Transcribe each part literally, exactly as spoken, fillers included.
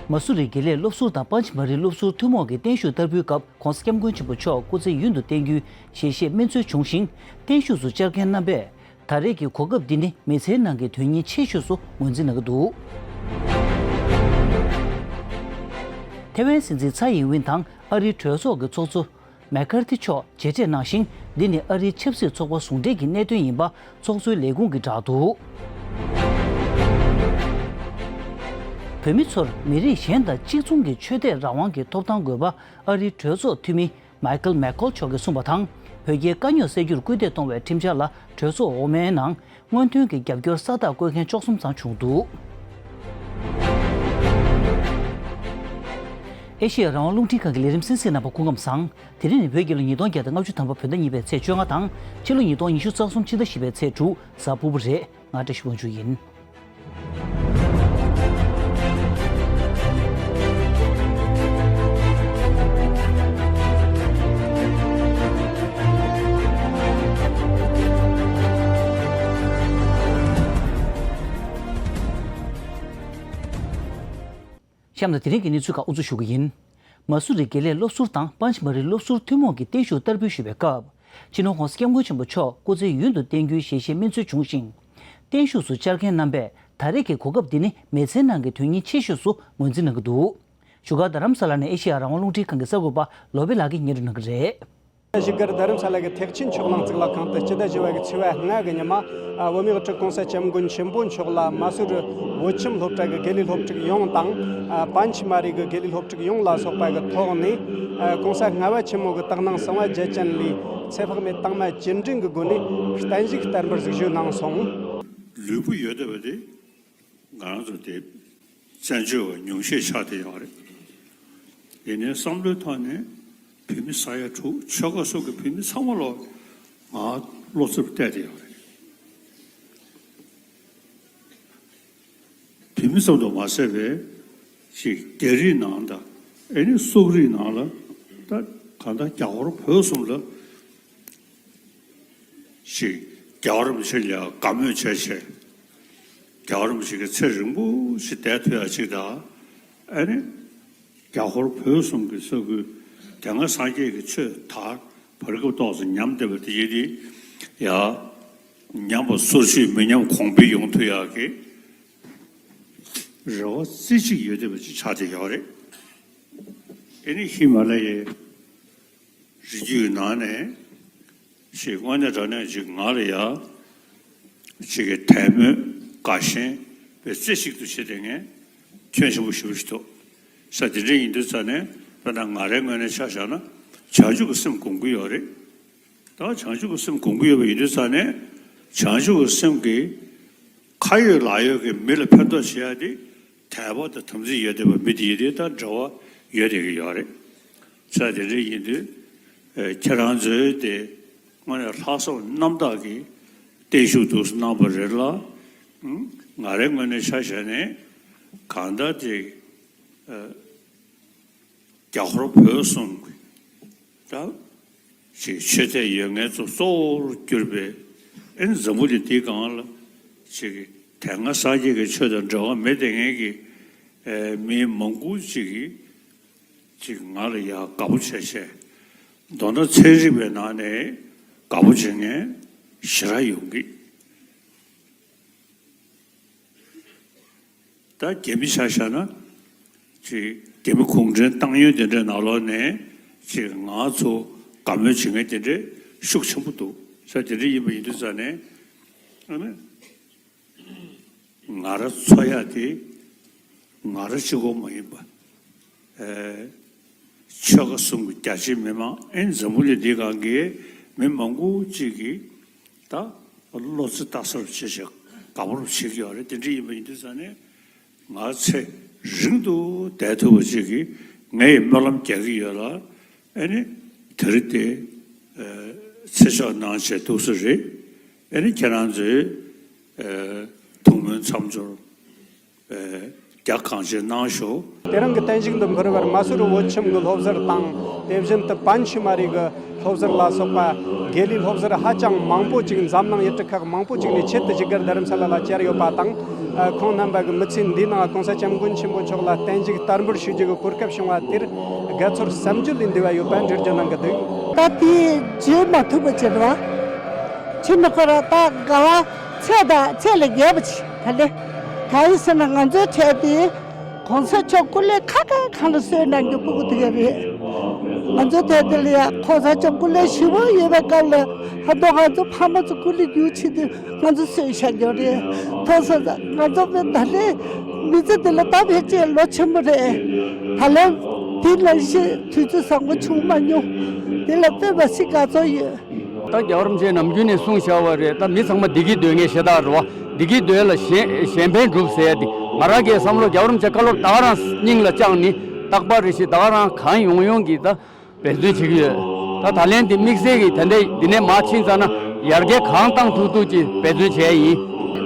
མ་སུ་རི་དགེ་ལས་སློབ་ཟུར་དང་པཱན་ཆི་མ་རི་སློབ་ཟུར་ཐུན་མོང་གི་བརྟན་བཞུགས་བསྟར་འབུལ་སྐབས་༸གོང་ས་༸སྐྱབས་མགོན་ཆེན་པོ་མཆོག་སྐུ་ཚེ་ཡུན་དུ་བརྟན་རྒྱུའི་ཞལ་བཞེས་སྨོན་ཚོལ་བྱུང་ཞིང་། བརྟན་བཞུགས་སུ་བཅར་མཁན་རྣམ་པས་ད་རེས་ཀྱི་གོ་སྐབས་འདི་ནི་མི་ཚེའི་ནང་གི་དོན་སྙིང་ཆེ་ཤོས་སུ་ངོས་འཛིན་གནང་གི་འདུག་ཐེ་ཝན་སྲིད་འཛིན་ཚའེ་ཡིན་ཝིན་དང་ཨ་རིའི་གྲོས་ཚོགས་ཀྱི་ཚོགས་གཙོ་མེ་ཁར་ཐི་མཆོག་མཇལ་འཕྲད་གནང་ཞིང་། འདི་ནི་ཨ་རིའི་ཆབ་སྲིད་ཚོགས་པ་ཟུང་འབྲེལ་གྱི་གནད་དོན་ཡིན་པ་ཚོགས་གཙོའི་ལས་ཁུངས་ཀྱིས་བསྒྲགས་འདུག་བོད་མི་ཚོར་མི་རིགས་གཞན་དང་གཅིག་མཚུངས་ཀྱི་ཆོས་དད་རང་དབང་གི་ཐོབ་ཐང་དགོས་པ་ཨ་རིའི་གྲོས་ཚོགས་འཐུས་མི་མའི་ཀལ་མེག་ཀོལ་མཆོག་གིས་གསུངས་པ་དང་། བོད་རྒྱའི་དཀའ་རྙོག་སེལ་རྒྱུར་སྐུལ་འདེད་གཏོང་བའི་ཁྲིམས་འཆར་ལ་གྲོས་ཚོགས་འོག་མའི་ནང་སྔོན་ཐོན་གྱི་རྒྱབ་སྐྱོར་ས་རྟགས་བཀོད་མཁན་བཅུ་གསུམ་ཙམ་བྱུང་འདུག་ཨེ་ཤེ་ཡ་རང་དབང་རླུང་འཕྲིན་ཁང་གི་ལས་རིམ་གསན་གཟིགས་གནང་བར་སྐུ་ཁམས་བཟང་། དེ་རིང་ནི་བོད་རྒྱལ་ལོ་ཉིས་སྟོང་བརྒྱ་དང་ལྔ་བཅུ་ཐམ་པ་བོད་ཟླ་གཉིས་པའི་ཚེས་བཅོ་ལྔ་དང་། ཕྱི་ལོ་ཉིས་སྟོང་ཉི་ཤུ་རྩ་གསུམ་ཕྱི་ཟླ་བཞི་པའི་ཚེས་དྲུག་གཟའ་ཕུར་བུ་རེད། ང་བཀྲ་ཤིས་དབང་ཕྱུག་ཡིན། གཤམ་ལ་དེ་རིང་གི་གནས་ཚུལ་ཁག་དབུ་འཛུགས་ཞུ་གི་ཡིན། མ་སུ་རི་དགེ་ལས་སློབ་ཟུར་དང་པཱན་ཆི་མ་རི་སློབ་ཟུར་ཐུན་མོང་གི་བརྟན་བཞུགས་བསྟར་འབུལ་ཞུས་པའི་སྐབས། སྤྱི་ནོར་༸གོང་ས་༸སྐྱབས་མགོན་ཆེན་པོ་མཆོག་སྐུ་ཚེ་ཡུན་དུ་བརྟན་རྒྱུའི་ཞལ་བཞེས་སྨོན་ཚོལ་བྱུང་ཞིང་། བརྟན་བཞུགས་སུ་བཅར་མཁན་རྣམ་པས་ད་རེས་ཀྱི་གོ་སྐབས་འདི་ནི་མི་ཚེའི་ནང་གི་དོན་སྙིང་ཆེ་ཤོས་སུ་ངོས་འཛིན་གནང་གི་འདུག་བཞུགས་སྒར་རྡ་རམ་ས་ལ་ནས་ཨེ་ཤེ་ཡ་རང་དབང་རླུང་འཕྲིན་ཁང་གི་གསར་འགོད་པ་བློ་བྷེ་ལགས་ཀྱིས་སྙན་སྒྲོན་གནང་གི་རེད། བཞུགས་སྒར་རྡ་རམ་ས་ལ་གི་ཐེག་ཆེན་ཆོས་གླིང་གཙུག་ལག་ཁང་དུ་སྤྱི་ཟླ་བཞི་པ་གི་ཚེས་པ་ལྔ་གི་ཉི་མ། ཨ། བོད་མིའི་དབུ་ཁྲིད་༸གོང་ས་༸སྐྱབས་མགོན་ཆེན་པོ་མཆོག་ལ་མ་སུ་རི་བོད་ཁྱིམ་སློབ་གྲྭ་གི་དགེ་ལས་སློབ་ཕྲུག་ཡོངས་དང་། ཨ། པཱན་ཆི་མ་རི་གི་དགེ་ལས་སློབ་ཕྲུག་ཡོངས་ལ་སོགས་པ་གི་ཐོག་ནས། ཨ། ༸གོང་ས་ལྔ་པ་ཆེན་མོ་གི་དག་སྣང་གསང་བ་བརྒྱད་ཅན་ལས་ཚེ་དཔག་མེད་དྭངས་མ་ཅན་དྲིན་གྱི་སྒོ་ནས་བརྟན་བཞུགས་བསྟར་འབུལ་ཞུས་གནང་སོང་། ལུས་པོ་ཡོད་བསྡད་པ་དེ། ང་རང་ཚོ་དེ་བཙན་བྱོལ་བ་ཉུང་ཤས་ཆགས་བསྡད་ཡོད་རེད། ཡིན་ནའི་བསམ་བློའི་ཐོག་ནས་བོད་མི་ས་ཡ་དྲུག་ཆོལ་ཁ་གསུམ་གྱི་བོད་མི་ཚང་མ་ལོ་ང་བློ་རྩེ་བ་གཏད་བསྡད་ཡོད་རེད། བོད་མི་ཙམ་དུ་མ་ཟད་པའི་ཅིག་རྒྱ་རིགས་ནང་དང་ཨེ་ནི་སོག་རིགས་ནང་ལ་ད་གང་ལྟར་རྒྱ་ཧོར་བོད་གསུམ་ལ། ཞིག་རྒྱལ་བ་རིན་པོ་ཆེ་ལ་དགའ་མོས་བྱས་བྱས། རྒྱལ་བ་རིན་པོ་ཆེ་གི་ཚེ་རིང་པོ་ཞིག་བསྡད་ཐུབ་ཡ་ཅིག་དང་། ཨ་ནི་རྒྱ་ཧོར་བོད་གསུམ་གྱི་ས་ཁུལ་དེ་སྔ་སངས་རྒྱས་ཀྱི་ཆོས་དར་བར་སྐབས་ཏོག་ཙམ་ཉམས་བསྡད་པ་དེ་ཡིན་ཏེ། ཡ། ཉམས་པ་སོར་ཆུད་མི་ཉམས་གོང་འཕེལ་ཡོང་ཐུབ་ཡ་གི་རེ་བ་རྩེ་གཅིག་ཡོད་བསྡད་པ་ཅིག་ཆགས་བསྡད་ཡོད་རེད། ཨ་ནི་ཧི་མ་ལ་ཡའི་རི་རྒྱུད་ནང་ནས་ཞིག་དངོས་གནས་དྲང་གནས་ཅིག་ང་ལ་ཡ་ཅིག་གི་དད་མོས་དགའ་ཞེན་པའི་རྩེ་གཅིག་ཏུ་བྱེད་བསྡད་མཁན་ཁྱོན་ཆེན་པོ་ཞེ་པོ་ཞིག་འདུག་ས། དེ་འདྲ་ཡིན་དུས་ཙང་ནས་དཔེར་ན་ང་རའི་ངོས་ནས་ཆ་བཞག་ན་བྱང་ཆུབ་ཀྱི་སེམས་སྒོམ་གྱི་ཡོད་རེད། ད་བྱང་ཆུབ་ཀྱི་སེམས་སྒོམ་གྱི་ཡོད་པ་ཡིན་དུས་ཙང་ནས་བྱང་ཆུབ་ཀྱི་སེམས་ཀྱིས་ཁ་ཡོད་ལག་ཡོད་ཀྱི་མི་ལ་ཕན་ཐོགས་བྱེད་ཡ་དེ། དད་པ་དང་དམ་ཚིག་ཡོད་བསྡད་པ་མི་དེ་ཡིན་དུས་ད་འབྲེལ་བ་ཡོད་བསྡད་ཀྱི་ཡོད་རེད། ས་དེ་འདྲ་ཡིན་དུས། ཨེ། ཁྱེད་རང་ཚོས་དེ་དངོས་གནས་ལྷག་བསམ་རྣམ་དག་གིས་བརྟན་བཞུགས་འདུག་སེ་གནང་བ་རེད་ལ། ཨང་། ང་རའི་ངོས་ནས་ཆ་བཞག་ནས་གང་ལྟར་དེ། ཨེ། རྒྱ་ཧོར་བོད་གསུམ་གྱི་ད་ཅིག་ཆོས་དད་ཡོད་མཁན་ཚོ་གཙོ་བོར་གྱུར་པའི་ཨེ་འཛམ་བུ་གླིང་འདིའི་སྒང་ལ་ཅིག་དེ་སྔ་སངས་རྒྱས་ཀྱི་ཆོས་དང་འབྲེལ་བ་མེད་བསྡད་མཁན་གྱི་ཨེ་མི་མང་པོ་ཅིག་གིས་ཅིག་ང་ལ་ཡ་དགའ་པོ་བྱས་བྱས། མདོར་ན་ཚན་རིག་པའི་ནང་ནས་དགའ་པོ་བྱེད་མཁན་ཞེ་དྲག་ཡོང་གི། ད་རྒྱ་མི་ཆ་བཞག་ན་ཅིག་རྒྱ་མི་གུང་ཁྲན་ཏང་ཡོན་དེ་འདྲའི་ནང་ལོགས་ནས་ཅིག་ང་ཚོ་དགའ་མོས་བྱེད་མཁན་དེ་འདྲའི་ཤུགས་ཆེན་པོ་འདུག་ས། དེ་འདྲ་ཡིན་པ་ཡིན་དུས་ཙང་ནས་ཨ་ནི་ང་རང་ཚོ་ཡ་དེ་ང་རང་གཅིག་པོ་མ་ཡིན་པ། ཨེ། ཆོལ་ཁ་གསུམ་གྱི་རྒྱ་ཆེའི་མི་མང་ཨེ་འཛམ་བུ་གླིང་འདིའི་སྒང་གི་མི་མང་པོ་ཅིག་གིས་ད་བློ་རྩེ་ལྟ་ས་རུ་བྱེད་བྱེད་དགའ་པོ་རུ་བྱེད་ཀྱི་ཡོད་རེད། དེ་འདྲ་ཡིན་པ་ཡིན་དུས་ཙང་ནས་ང་ཚེ་རིང་དུ་བསྡད་ཐུབ་པ་ཅིག་གིས་ངས་ཡི་སྨོན་ལམ་རྒྱག་གི་ཡོད་ལ། ཨེ་ནི་དེ་རིང་དེ་ཨེ་ཚེ་ཆོག་གནང་བྱས་འདུག་ས་རེད། ཨེ་ནི་ཁྱེད་རང་ཚོས་ཨེ་ཐུགས་སྨོན་མཚམས་སྦྱོར། ཨེ། རྒྱ་གང་ཆེ་གནང་ཤོག་དེ་རིང་གི་བརྟན་བཞུགས་འདི་འབུལ་བར་མ་སུ་རི་བོད་ཁྱིམ་གྱི་སློབ་ཟུར་དང་། དེ་བཞིན་དུ་པན་ཆི་མ་རི་གི་སློབ་ཟུར་ལ་སོགས་པ་དགེ་ལས་སློབ་ཟུར་ཧ་ཅང་མང་པོ་ཅིག་འཛམ་གླིང་ཡུལ་གྲུ་ཁག་མང་པོ་ཅིག་ནས་ཆེད་དུ་བཞུགས་སྒར་རྡ་རམ་ས་ལ་ལ་བཅར་ཡོད་པ་དང་། ཁོང་རྣམ་པ་གི་མི་ཚེ་འདིའི་ནང་༸གོང་ས་༸སྐྱབས་མགོན་ཆེན་པོ་མཆོག་ལ་བརྟན་བཞུགས་དར་འབུལ་ཞུ་རྒྱུ་གི་གོ་སྐབས་བྱུང་བ་དེར་དགའ་ཚོར་བསམ་བརྗོད་ལས་འདས་པ་ཡོད་པ་འགྲེལ་བརྗོད་གནང་གི་འདུག་ད་དེ་བརྗོད་མ་ཐུབ་པ་ཅིག་རེད་བ། ཕྱི་ནས་ཁོ་རང་ད་དགའ་བ་ཚད་དང་ཚད་ལས་བརྒལ་བ་ཅིག་ད་ལེ། གང་ཡིན་ཟེར་ན་ང་ཚོའི་གྲས་དེ་༸གོང་ས་མཆོག་སྐུ་ལས་ཁ་ཁ་གང་ལ་གསོལ་གནང་རྒྱུ་སྤུ་གུ་དེ་ག་རེད། ང་ཚོའི་གྲས་དེ་ལ་ཡ་༸གོང་ས་མཆོག་སྐུ་ལས་ཞེ་པོ་ཡོད་པའི་སྐབས་ལ་ཧ་ཏོ་ང་ཚོ་ཕ་མ་ཚོ་སྐུ་ལས་རྒྱུག་ཆེད་དུ་ང་ཚོ་གསོལ་བཞག་རྒྱུ་རེད། ཐོག་ས་ང་ཚོ་པའི་ད་ལེ་མི་ཚེ་དེ་ལ་ད་ཕལ་ཆེར་ལོ་ཆེན་པོ་རེད། ད་ལེ་དེ་ལ་ཤི་དུས་ཚོད་བཟང་པོ་བྱུང་མ་མྱོང་། དེ་ལ་དཔེ་མ་སྲིད་དགའ་ཚོར་ཡོད། ད་རྒྱལ་བ་རིན་པོ་ཆེས་ནམ་རྒྱུན་ནས་གསུངས་བཞག་པ་རེད། ད་མི་ཚང་མ་བདེ་སྐྱིད་འདོད་མཁན་ཤ་སྟག་རེད་བ། བདེ་སྐྱིད་འདོད་ལ་གཞན་གཞན་ཕན་སྒྲུབ་ཟེར་ཡ་དེ་ང་རང་གིས་བསམ་བློ་རྒྱལ་བ་རིན་པོ་ཆེ་བཀའ་སློབ་ད་ག་རང་སྙིང་ལ་བཅངས་ནས་རྟག་པར་རེ་ཞིག་ད་ག་རང་གང་ཡོང་ཡོང་གིས་ད་འབད་བརྩོན་བྱེད་ཀྱི་ཡོད། ད་ད་ལན་དེ་དམིགས་བསལ་གྱིས་ད་ལྟའི་འདི་ནས་མར་ཕྱིན་ཙང་ན་ཡར་རྒྱས་གང་བཏང་ཐུབ་ཐུབ་ཀྱིས་འབད་བརྩོན་བྱས་ཡིན།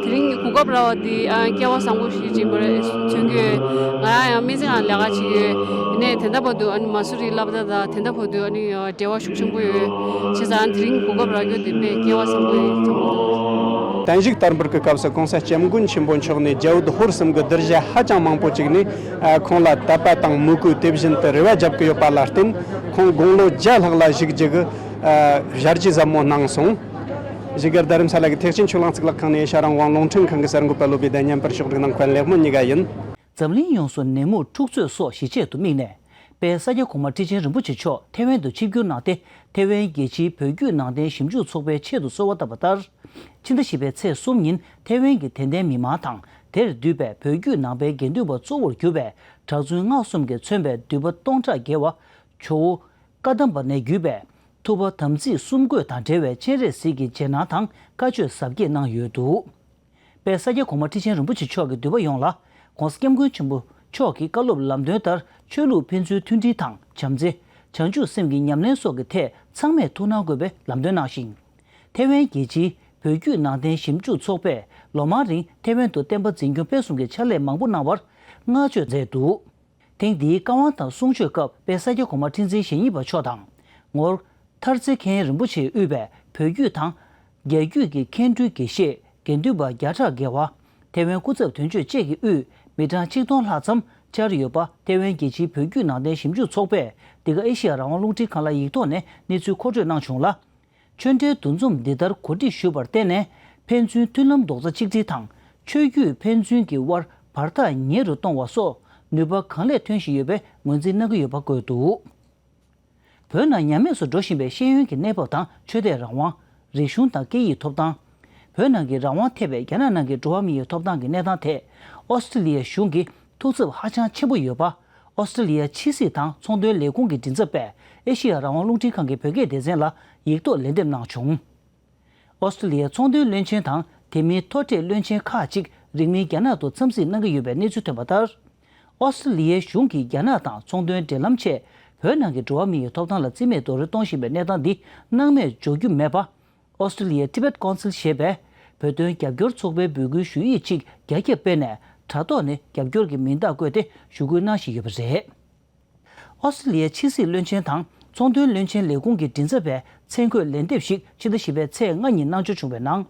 དེ་རིང་གི་གོ་སྐབས་རག་པ་འདི་ཨ་སྐལ་བ་བཟང་པོ་ཞིག་ཅིག་མ་རེད་མཚོན་གྱི་ཡོད། ང་རང་ཡང་སྨན་རྩིས་ཁང་ལས་ཀ་བྱེད་ཀྱི་ཡོད། ཡིན་ནའི་དེ་འདྲ་བར་དུ་ཨ་ནི་མ་སུ་རིའི་སློབ་གྲྭ་དང་དེ་འདྲ་བར་དུ་ཨ་ནི་འབྲེལ་བ་ཤུགས་ཆེན་པོ་ཡོད། བྱས་ཙང་དེ་རིང་གོ་སྐབས་རག་རྒྱུ་དེ་དཔེ་སྐལ་བ་བཟང་པོ་ཡིན་བསམ་གྱི་འདུག་བརྟན་བཞུགས་དར་འབུལ་གྱི་སྐབས་སུ་༸གོང་ས་༸སྐྱབས་མགོན་ཆེན་པོ་མཆོག་ནས་རྒྱ་བོད་ཧོར་གསུམ་གྱི་གདུལ་བྱ་ཧ་ཅང་མང་པོ་ཅིག་ནས་ཁོང་ལ་དད་པ་དང་མོས་གུས་དེ་བཞིན་དུ་རེ་བ་བརྒྱབ་ཀྱི་ཡོད་པ་ལ་བརྟེན། ཁོང་དགུང་ལོ་བརྒྱ་ལྷག་ལ་བཞུགས་རྒྱུ་གི་ཞལ་བཞེས་ཟབ་མོ་གནང་སོང་། བཞུགས་སྒར་རྡ་རམ་ས་ལ་གི་ཐེག་ཆེན་ཆོས་གླིང་གཙུག་ལག་ཁང་ནས་ཨེ་ཤ་ཡ་རང་དབང་རླུང་འཕྲིན་ཁང་གི་གསར་འགོད་པ་བློ་བདེ་ལྡན་མཉམ་པར་ཕྱོགས་སྒྲིག་གནང་མཁན་ལེགས་སྨོན་གཉིས་ཀ་ཡིན། འཛམ་གླིང་ཡོངས་སུ་ནད་མུག་འཁྲུག་རྩོད་སོགས་ཞི་བྱེད་དུ་དམིགས་ནས། དཔལ་ས་སྐྱ་གོང་མ་ཁྲི་ཆེན་རིན་པོ་ཆེ་མཆོག་ཐེ་ཝན་དུ་ཆིབས་བསྒྱུར་གནང་སྟེ། ཐེ་ཝན་རྒྱལ་སྤྱིའི་བོད་བརྒྱུད་ནང་བསྟན་ཞིབ་འཇུག་ཚོགས་པའི་ཆེད་དུ་གསོལ་བ་བཏབ་པ་ལྟར། ཕྱི་ཟླ་བཞི་པའི་ཚེས་གསུམ་ཉིན་ཐེ་ཝན་གྱི་དད་ལྡན་མི་མང་དང་། དེར་འདུས་པའི་བོད་བརྒྱུད་ནང་པའི་དགེ་འདུན་པ་གཙོ་བོར་གྱུར་པའི་གྲྭ་བཙུན་སྔགས་གསུམ་གྱིས་མཚོན་པའི་འདུས་པ་སྟོང་ཕྲག་བརྒལ་བ། ཇོ་བོ་བཀའ་གདམས་པ་ནས་བརྒྱུད་པའི་ཐུབ་པ་དམ་ཚིག་གསུམ་བཀོད་དང་འབྲེལ་བའི་སྤྱན་རས་གཟིགས་ཀྱི་རྗེས་གནང་དང་བཀའ་ཆོས་ཟབ་རྒྱས་གནང་ཡོད་འདུག་དཔལ་ས་སྐྱ་གོང་མ་ཁྲི་ཆེན་རིན་པོ་ཆེ་མཆོག་གི་འདུས་པ་ཡོངས་ལ་༸གོང་ས་༸སྐྱབས་མགོན་ཆེན་པོ་མཆོག་གི་བཀའ་སློབ་ལམ་སྟོན་ལྟར་ཆོས་ལུགས་ཕན་ཚུན་མཐུན་སྒྲིལ་དང་བྱམས་བརྩེ། བྱང་ཆུབ་སེམས་ཀྱི་ཉམས་ལེན་སོགས་ཀྱི་ཐད་ཚང་མས་ཐུགས་སྣང་དགོས་པའི་ལམ་སྟོན་གནང་ཞིང་། ཐེ་ཝན་རྒྱལ་སྤྱིའི་བོད་བརྒྱུད་ནང་བསྟན་ཞིབ་འཇུག་ཚོགས་པས་ལོ་མང་རིང་ཐེ་ཝན་དུ་བསྟན་པ་འཛིན་སྐྱོང་སྤེལ་གསུམ་གྱི་ཕྱག་ལས་མང་པོ་གནང་བར་བསྔགས་བརྗོད་མཛད་འདུག་ཐེངས་འདིའི་བཀའ་དབང་དང་གསུང་ཆོས་སྐབས་དཔལ་ས་སྐྱ་གོང་མ་ཁྲི་འཛིན་ཞེ་གཉིས་པ་མཆོག་དང་། ངོར་ཐར་རྩེ་མཁན་རིན་པོ་ཆེས་དབུས་པའི་བོད་བརྒྱུད་དང་། རྒྱ་བརྒྱུད་ཀྱི་མཁན་སྤྲུལ་དགེ་བཤེས་དགེ་འདུན་པ་བརྒྱ་ཕྲག་བརྒལ་བ། ཐེ་ཝན་སྐུ་ཚབ་དོན་གཅོད་བཅས་ཀྱི་དབུས་མི་གྲངས་ཆིག་སྟོང་ལྷག་ཙམ་བཅར་ཡོད་པ་ཐེ་ཝན་རྒྱལ་སྤྱིའི་བོད་བརྒྱུད་ནང་བསྟན་ཞིབ་འཇུག་ཚོགས་པས་འདི་ག་ཨེ་ཤི་ཡ་རང་དབང་རླུང་འཕྲིན་ཁང་ལ་ཡིག་ཐོག་ནས་གནས་ཚུལ་མཁོ་སྤྲོད་གནང་བྱུང་ལ། ཆོས་འབྲེལ་འདུ་འཛོམས་འདི་ལྟར་གོ་སྒྲིག་ཞུས་པར་བརྟེན་ནས་ཕན་ཚུན་མཐུན་ལམ་རྡོག་རྩ་གཅིག་སྒྲིལ་དང་ཆོས་བརྒྱུད་ཕན་ཚུན་གྱི་དབར་བར་ཐག་ཉེ་རུ་གཏོང་བ་སོགས་ནུས་པ་གང་ལེགས་ཐོན་བཞིན་ཡོད་པའི་ངོས་འཛིན་གནང་གི་ཡོད་པ་བཀོད་འདུག་བོད་ནང་ཉམས་དམས་སུ་འགྲོ་བཞིན་པའི་ཤེས་ཡོན་གྱི་གནས་བབ་དང་ཆོས་དད་རང་དབང་། རིག་གཞུང་དང་སྐད་ཡིག་ཐོབ་ཐང་། བོད་ནང་གི་རང་དབང་ཐེ་བའི་རྒྱ་ནག་ནང་གི་འགྲོ་བ་མིའི་ཐོབ་ཐང་གི་གནས་སྟངས་ཐད་ཨོ་སི་ཀྲི་ལི་ཡའི་གཞུང་གིས་ཐུགས་འཚབ་ཧ་ཅང་ཆེན་པོ་ཡོད་པ། ཨོ་སི་ཀྲི་ལི་ཡ་ཕྱི་སྲིད་དང་ཚོང་དོན་ལས་ཁུངས་ཀྱི་མགྲིན་ཚབ་པས་ཨེ་ཤི་ཡ་རང་དབང་རླུང་འཕྲིན་ཁང་གི་བོད་སྐད་སྡེ་ཚན་ལ་ཡིག་ཐོག་ལན་འདེབས་གནང་བྱུང་། ཨོ་སི་ཀྲི་ལི་ཡའི་ཚོང་དོན་བློན་ཆེན་དང་དེ་མིན་མཐོ་གྲས་བློན་ཆེན་ཁག་ཅིག་རིང་མིན་རྒྱ་ནག་ཏུ་འཚམས་གཟིགས་གནང་གི་ཡོད་པའི་གནས་ཚུལ་ཐོན་པ་ལྟར། ཨོ་སི་ཀྲི་ལི་ཡའི་གཞུང་གིས་རྒྱ་ནག་དང་ཚོང་དོན་འབྲེལ་ལམ་ཆེད་བོད་ནང་གི་འགྲོ་བ་མིའི་ཐོབ་ཐང་ལ་རྩིས་མེད་རྡོག་རོལ་གཏོང་བཞིན་པའི་གནས་སྟངས་འདི་སྣང་མེད་འཇོག་རྒྱུ་མེད་པ། ཨོ་སི་ཀྲི་ལི་ཡའི་Tibet Council ཞེས་པས་བོད་དོན་རྒྱབ་སྐྱོར་ཚོགས་པའི་འབོད་སྐུལ་ཞུ་ཡིག་ཅིག་རྒྱ་ཁྱབ་སྤེལ་ནས་དྲ་ཐོག་ནས་རྒྱབ་སྐྱོར་གྱི་མིང་རྟགས་བཀོད་དེ་ཞུ་སྐུལ་གནང་བཞིན་ཡོད་པ་རེད། ཨོ་སི་ཀྲི་ལི་ཡའི་ཕྱི་སྲིད་བློན་ཆེན་དང་ཚོང་དོན་བློན་ཆེན་ལས་ཁུངས་ཀྱི་མགྲིན་ཚབ་པས་མཚན་བཀོད་ལན་འདེབས་ཤིག་ཕྱི་ཟླ་བཞི་པའི་ཚེས་ལྔ་ཉིན་གནང་འབྱོར་བྱུང་བའི་ནང་།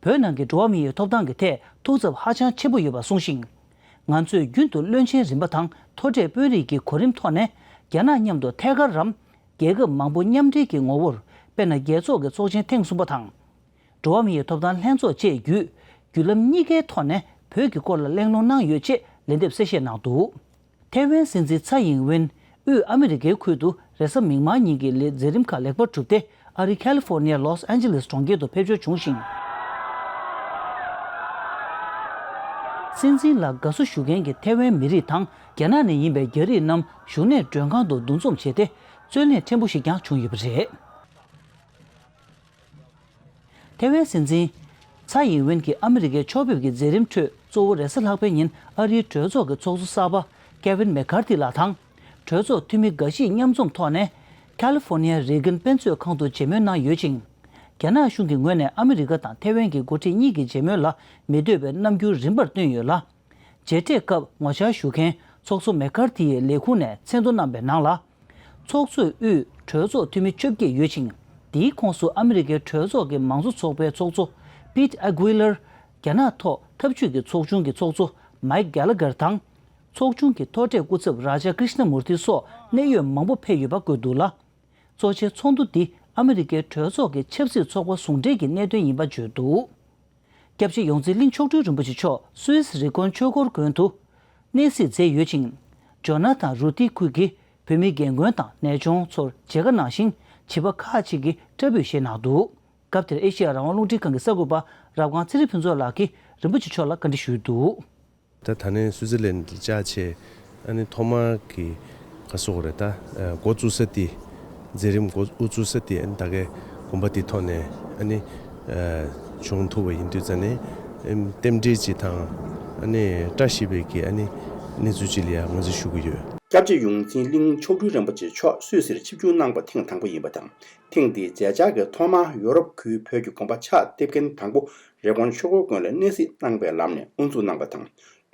བོད་ནང་གི་འགྲོ་བ་མིའི་ཐོབ་ཐང་གི་ཐད་ཐུགས་འཚབ་ཧ་ཅང་ཆེན་པོ་ཡོད་པ་གསུངས་ཤིང་། ང་ཚོས་རྒྱུན་དུ་བློན་ཆེན་རིམ་པ་དང་མཐོ་གྲས་དཔོན་རིགས་ཀྱི་གོ་རིམ་ཐོག་ནས་རྒྱ་ནག་མཉམ་དུ་ཐད་ཀར་རམ། རྒྱལ་ཁབ་མང་པོ་མཉམ་འབྲེལ་གྱི་ངོ་བོར། དཔེར་ན། རྒྱལ་ཚོགས་ཀྱི་ཚོགས་ཆེན་ཐེངས་གསུམ་པ་དང་། འགྲོ་བ་མིའི་ཐོབ་ཐང་ལྷན་ཚོགས་བཅས་བརྒྱུད། བརྒྱུད་ལམ་གཉིས་ཀའི་ཐོག་ནས་བོད་ཀྱི་སྐོར་ལ་གླེང་སློང་གནང་ཡོད་ཅེས་ལན་འདེབས་གསལ་བཤད་གནང་འདུག་ཐེ་ཝན་སྲིད་འཛིན་ཚའེ་ཡིན་ཝེན་དབུས་ཨ་མི་རི་ཀའི་ཁུལ་དུ་རེས་གཟའ་མིག་དམར་ཉིན་གྱི་ལས་མཛད་རིམ་ཁག་ལེགས་པར་གྲུབ་སྟེ། ཨ་རིའི་ཁ་ལི་ཧྥོར་ནི་ཡ་ལོས་ཨན་ཇི་ལེས་གྲོང་ཁྱེར་དུ་ཕེབས་འབྱོར་བྱུང་ཞིང་། སྲིད་འཛིན་ལ་དགའ་བསུ་ཞུ་མཁན་གྱི་ཐེ་ཝན་མི་རིགས་དང་རྒྱ་ནག་ནས་ཡིན་པའི་རྒྱ་རིགས་རྣམས་བཞུགས་གནས་མགྲོན་ཁང་དུ་འདུ་འཛོམས་བྱས་ཏེ། རྩོད་གླེང་ཕྲན་བུ་ཞིག་ཀྱང་བྱུང་ཡོད་པ་རེད། ཐེ་ཝན་སྲིད་འཛིན་ཚའེ་ཡིན་ཝེན་གྱིས་ཨ་མི་རི་ཀའི་ཕྱོགས་ཕེབས་ཀྱི་མཛད་རིམ་ཁྲོད། གཙོ་བོ་རེས་གཟའ་ལྷག་པའི་ཉིན་ཨ་རིའི་གྲོས་ཚོགས་ཀྱི་ཚོགས་གཙོ་གསར་པ་ཀེ་ཝིན་མེག་ཀར་ཐི་ལགས་དང་། གྲོས་ཚོགས་འཐུས་མི་འགའ་ཞིག་མཉམ་འཛོམས་ཐོག་ནས། ཁ་ལི་ཧྥོར་ནི་ཡ་རེ་གན་དཔེ་མཛོད་ཁང་དུ་མཇལ་མོལ་གནང་ཡོད་ཅིང་། རྒྱ་ནག་གཞུང་གི་ངོས་ནས་ཨ་མི་རི་ཀ་དང་ཐེ་ཝན་གྱི་འགོ་ཁྲིད་གཉིས་ཀྱི་མཇལ་མོལ་ལ་མི་འདོད་པའི་རྣམ་འགྱུར་རིམ་པར་བཏོན་ཡོད་ལ། མཇལ་འཕྲད་སྐབས་ངོ་བཅར་ཞུ་མཁན་ཚོགས་གཙོ་མེག་ཀར་ཐི་ཡི་ལས་ཁུངས་ནས་མཚན་བསྡུ་གནང་པའི་ནང་ལ། ཚོགས་གཙོས་དབུས་གྲོས་ཚོགས་འཐུས་མི་བཅོ་བརྒྱད་ཡོད་ཅིང་། འདིའི་ཁོངས་སུ་ཨ་མི་རི་ཀའི་གྲོས་ཚོགས་ཀྱི་མང་གཙོ་ཚོགས་པའི་ཚོགས་གཙོ་པིད་ཨ་གུའི་ལར། རྒྱ་ནག་ཐོག་འཐབ་ཇུས་ཀྱི་ཚོགས་ཆུང་གི་ཚོགས་གཙོ་མའིག་གྷེ་ལ་གྷར་དང་། ཚོགས་ཆུང་གི་མཐོ་གྲས་སྐུ་ཚབ་རཱ་ཇཱ་ཀྲི་ཤ་ན་མུར་ཐི་སོགས་གནད་ཡོད་མང་པོ་ཕེབས་ཡོད་པ་བཀོད་འདུག་ལ། གཙོ་ཆེའི་ཚོགས་འདུ་འདི་ཨ་མི་རི་ཀའི་གྲོས་ཚོགས་ཀྱི་ཆབ་སྲིད་ཚོགས་པ་ཟུང་འབྲེལ་གྱི་གནད་དོན་ཡིན་པ་བརྗོད་འདུག་སྐྱབས་རྗེ་ཡོངས་འཛིན་གླིང་མཆོག་སྤྲུལ་རིན་པོ་ཆེ་མཆོག་སུད་སི་རི་ཀོན་ཆོས་འཁོར་དགོན་དུ་གནས་གཟིགས་མཛད་ཡོད་ཅིང་། ཇོ་ན་ཐང་རུ་ཏི་ཁུལ་གྱི་བོད་མི་རྒན་རྒོན་དང་ནད་གཅོང་ཚོར་མཇལ་ཁ་གནང་ཞིང་། བྱིས་པ་ཁག་ཅིག་གིས་བཀྲ་འབུལ་བཞེས་གནང་འདུག་སྐབས་དེར་ཨེ་ཤེ་ཡ་རང་དབང་རླུང་འཕྲིན་ཁང་གི་གསར་འགོད་པ་རབ་སྒང་ཚེ་རིང་ཕུན་ཚོགས་ལགས་ཀྱིས་རིན་པོ་ཆེ་མཆོག་ལ་བཀའ་འདྲི་ཞུས་འདུག་ད་ད་ནས་སུའུ་ཙེར་ལན་ལ་བཅར་བྱས། ཨ་ནི་ཐོག་མར་གྱི་ག་སོག་རེད། ད་འགོ་བཙུགས་ས་དེ། མཛད་རིམ་འགོ་དབུ་བཙུགས་ས་དེ། ཨ་ནི་ད་གའི་དགོན་པ་དེ་ཐོག་ནས་ཨ་ནི་བྱུང་ཐུབ་པ་ཡིན་དུས་ཙང་ནས། རྟེན་འབྲེལ་ཅིག་དང་། ཨ་ནི་བཀྲ་ཤིས་པའི་གི་ཨ་ནི་གནས་ཚུལ་ཅིག་ལ་ཡང་ངོས་འཛིན་ཞུ་གི་ཡོད། སྐྱབས་རྗེ་ཡོངས་འཛིན་གླིང་མཆོག་སྤྲུལ་རིན་པོ་ཆེ་མཆོག་སུད་སིར་ཆིབས་བསྒྱུར་གནང་པ་ཐེངས་དང་པོ་ཡིན་པ་དང་། ཐེངས་འདིའི་མཛད་འཆར་གྱི་ཐོག་མར་ཡོ་རོབ་ཁུལ་བོད་ཀྱི་དགོན་པ་ཕྱག་འདེབས་མཁན་དང་པོ་རི་ཀོན་ཆོས་འཁོར་དགོན་ལ་གནས་གཟིགས་གནང་པའི་ལམ་ནས་དབུ་འཛུགས་གནང་པ་དང་།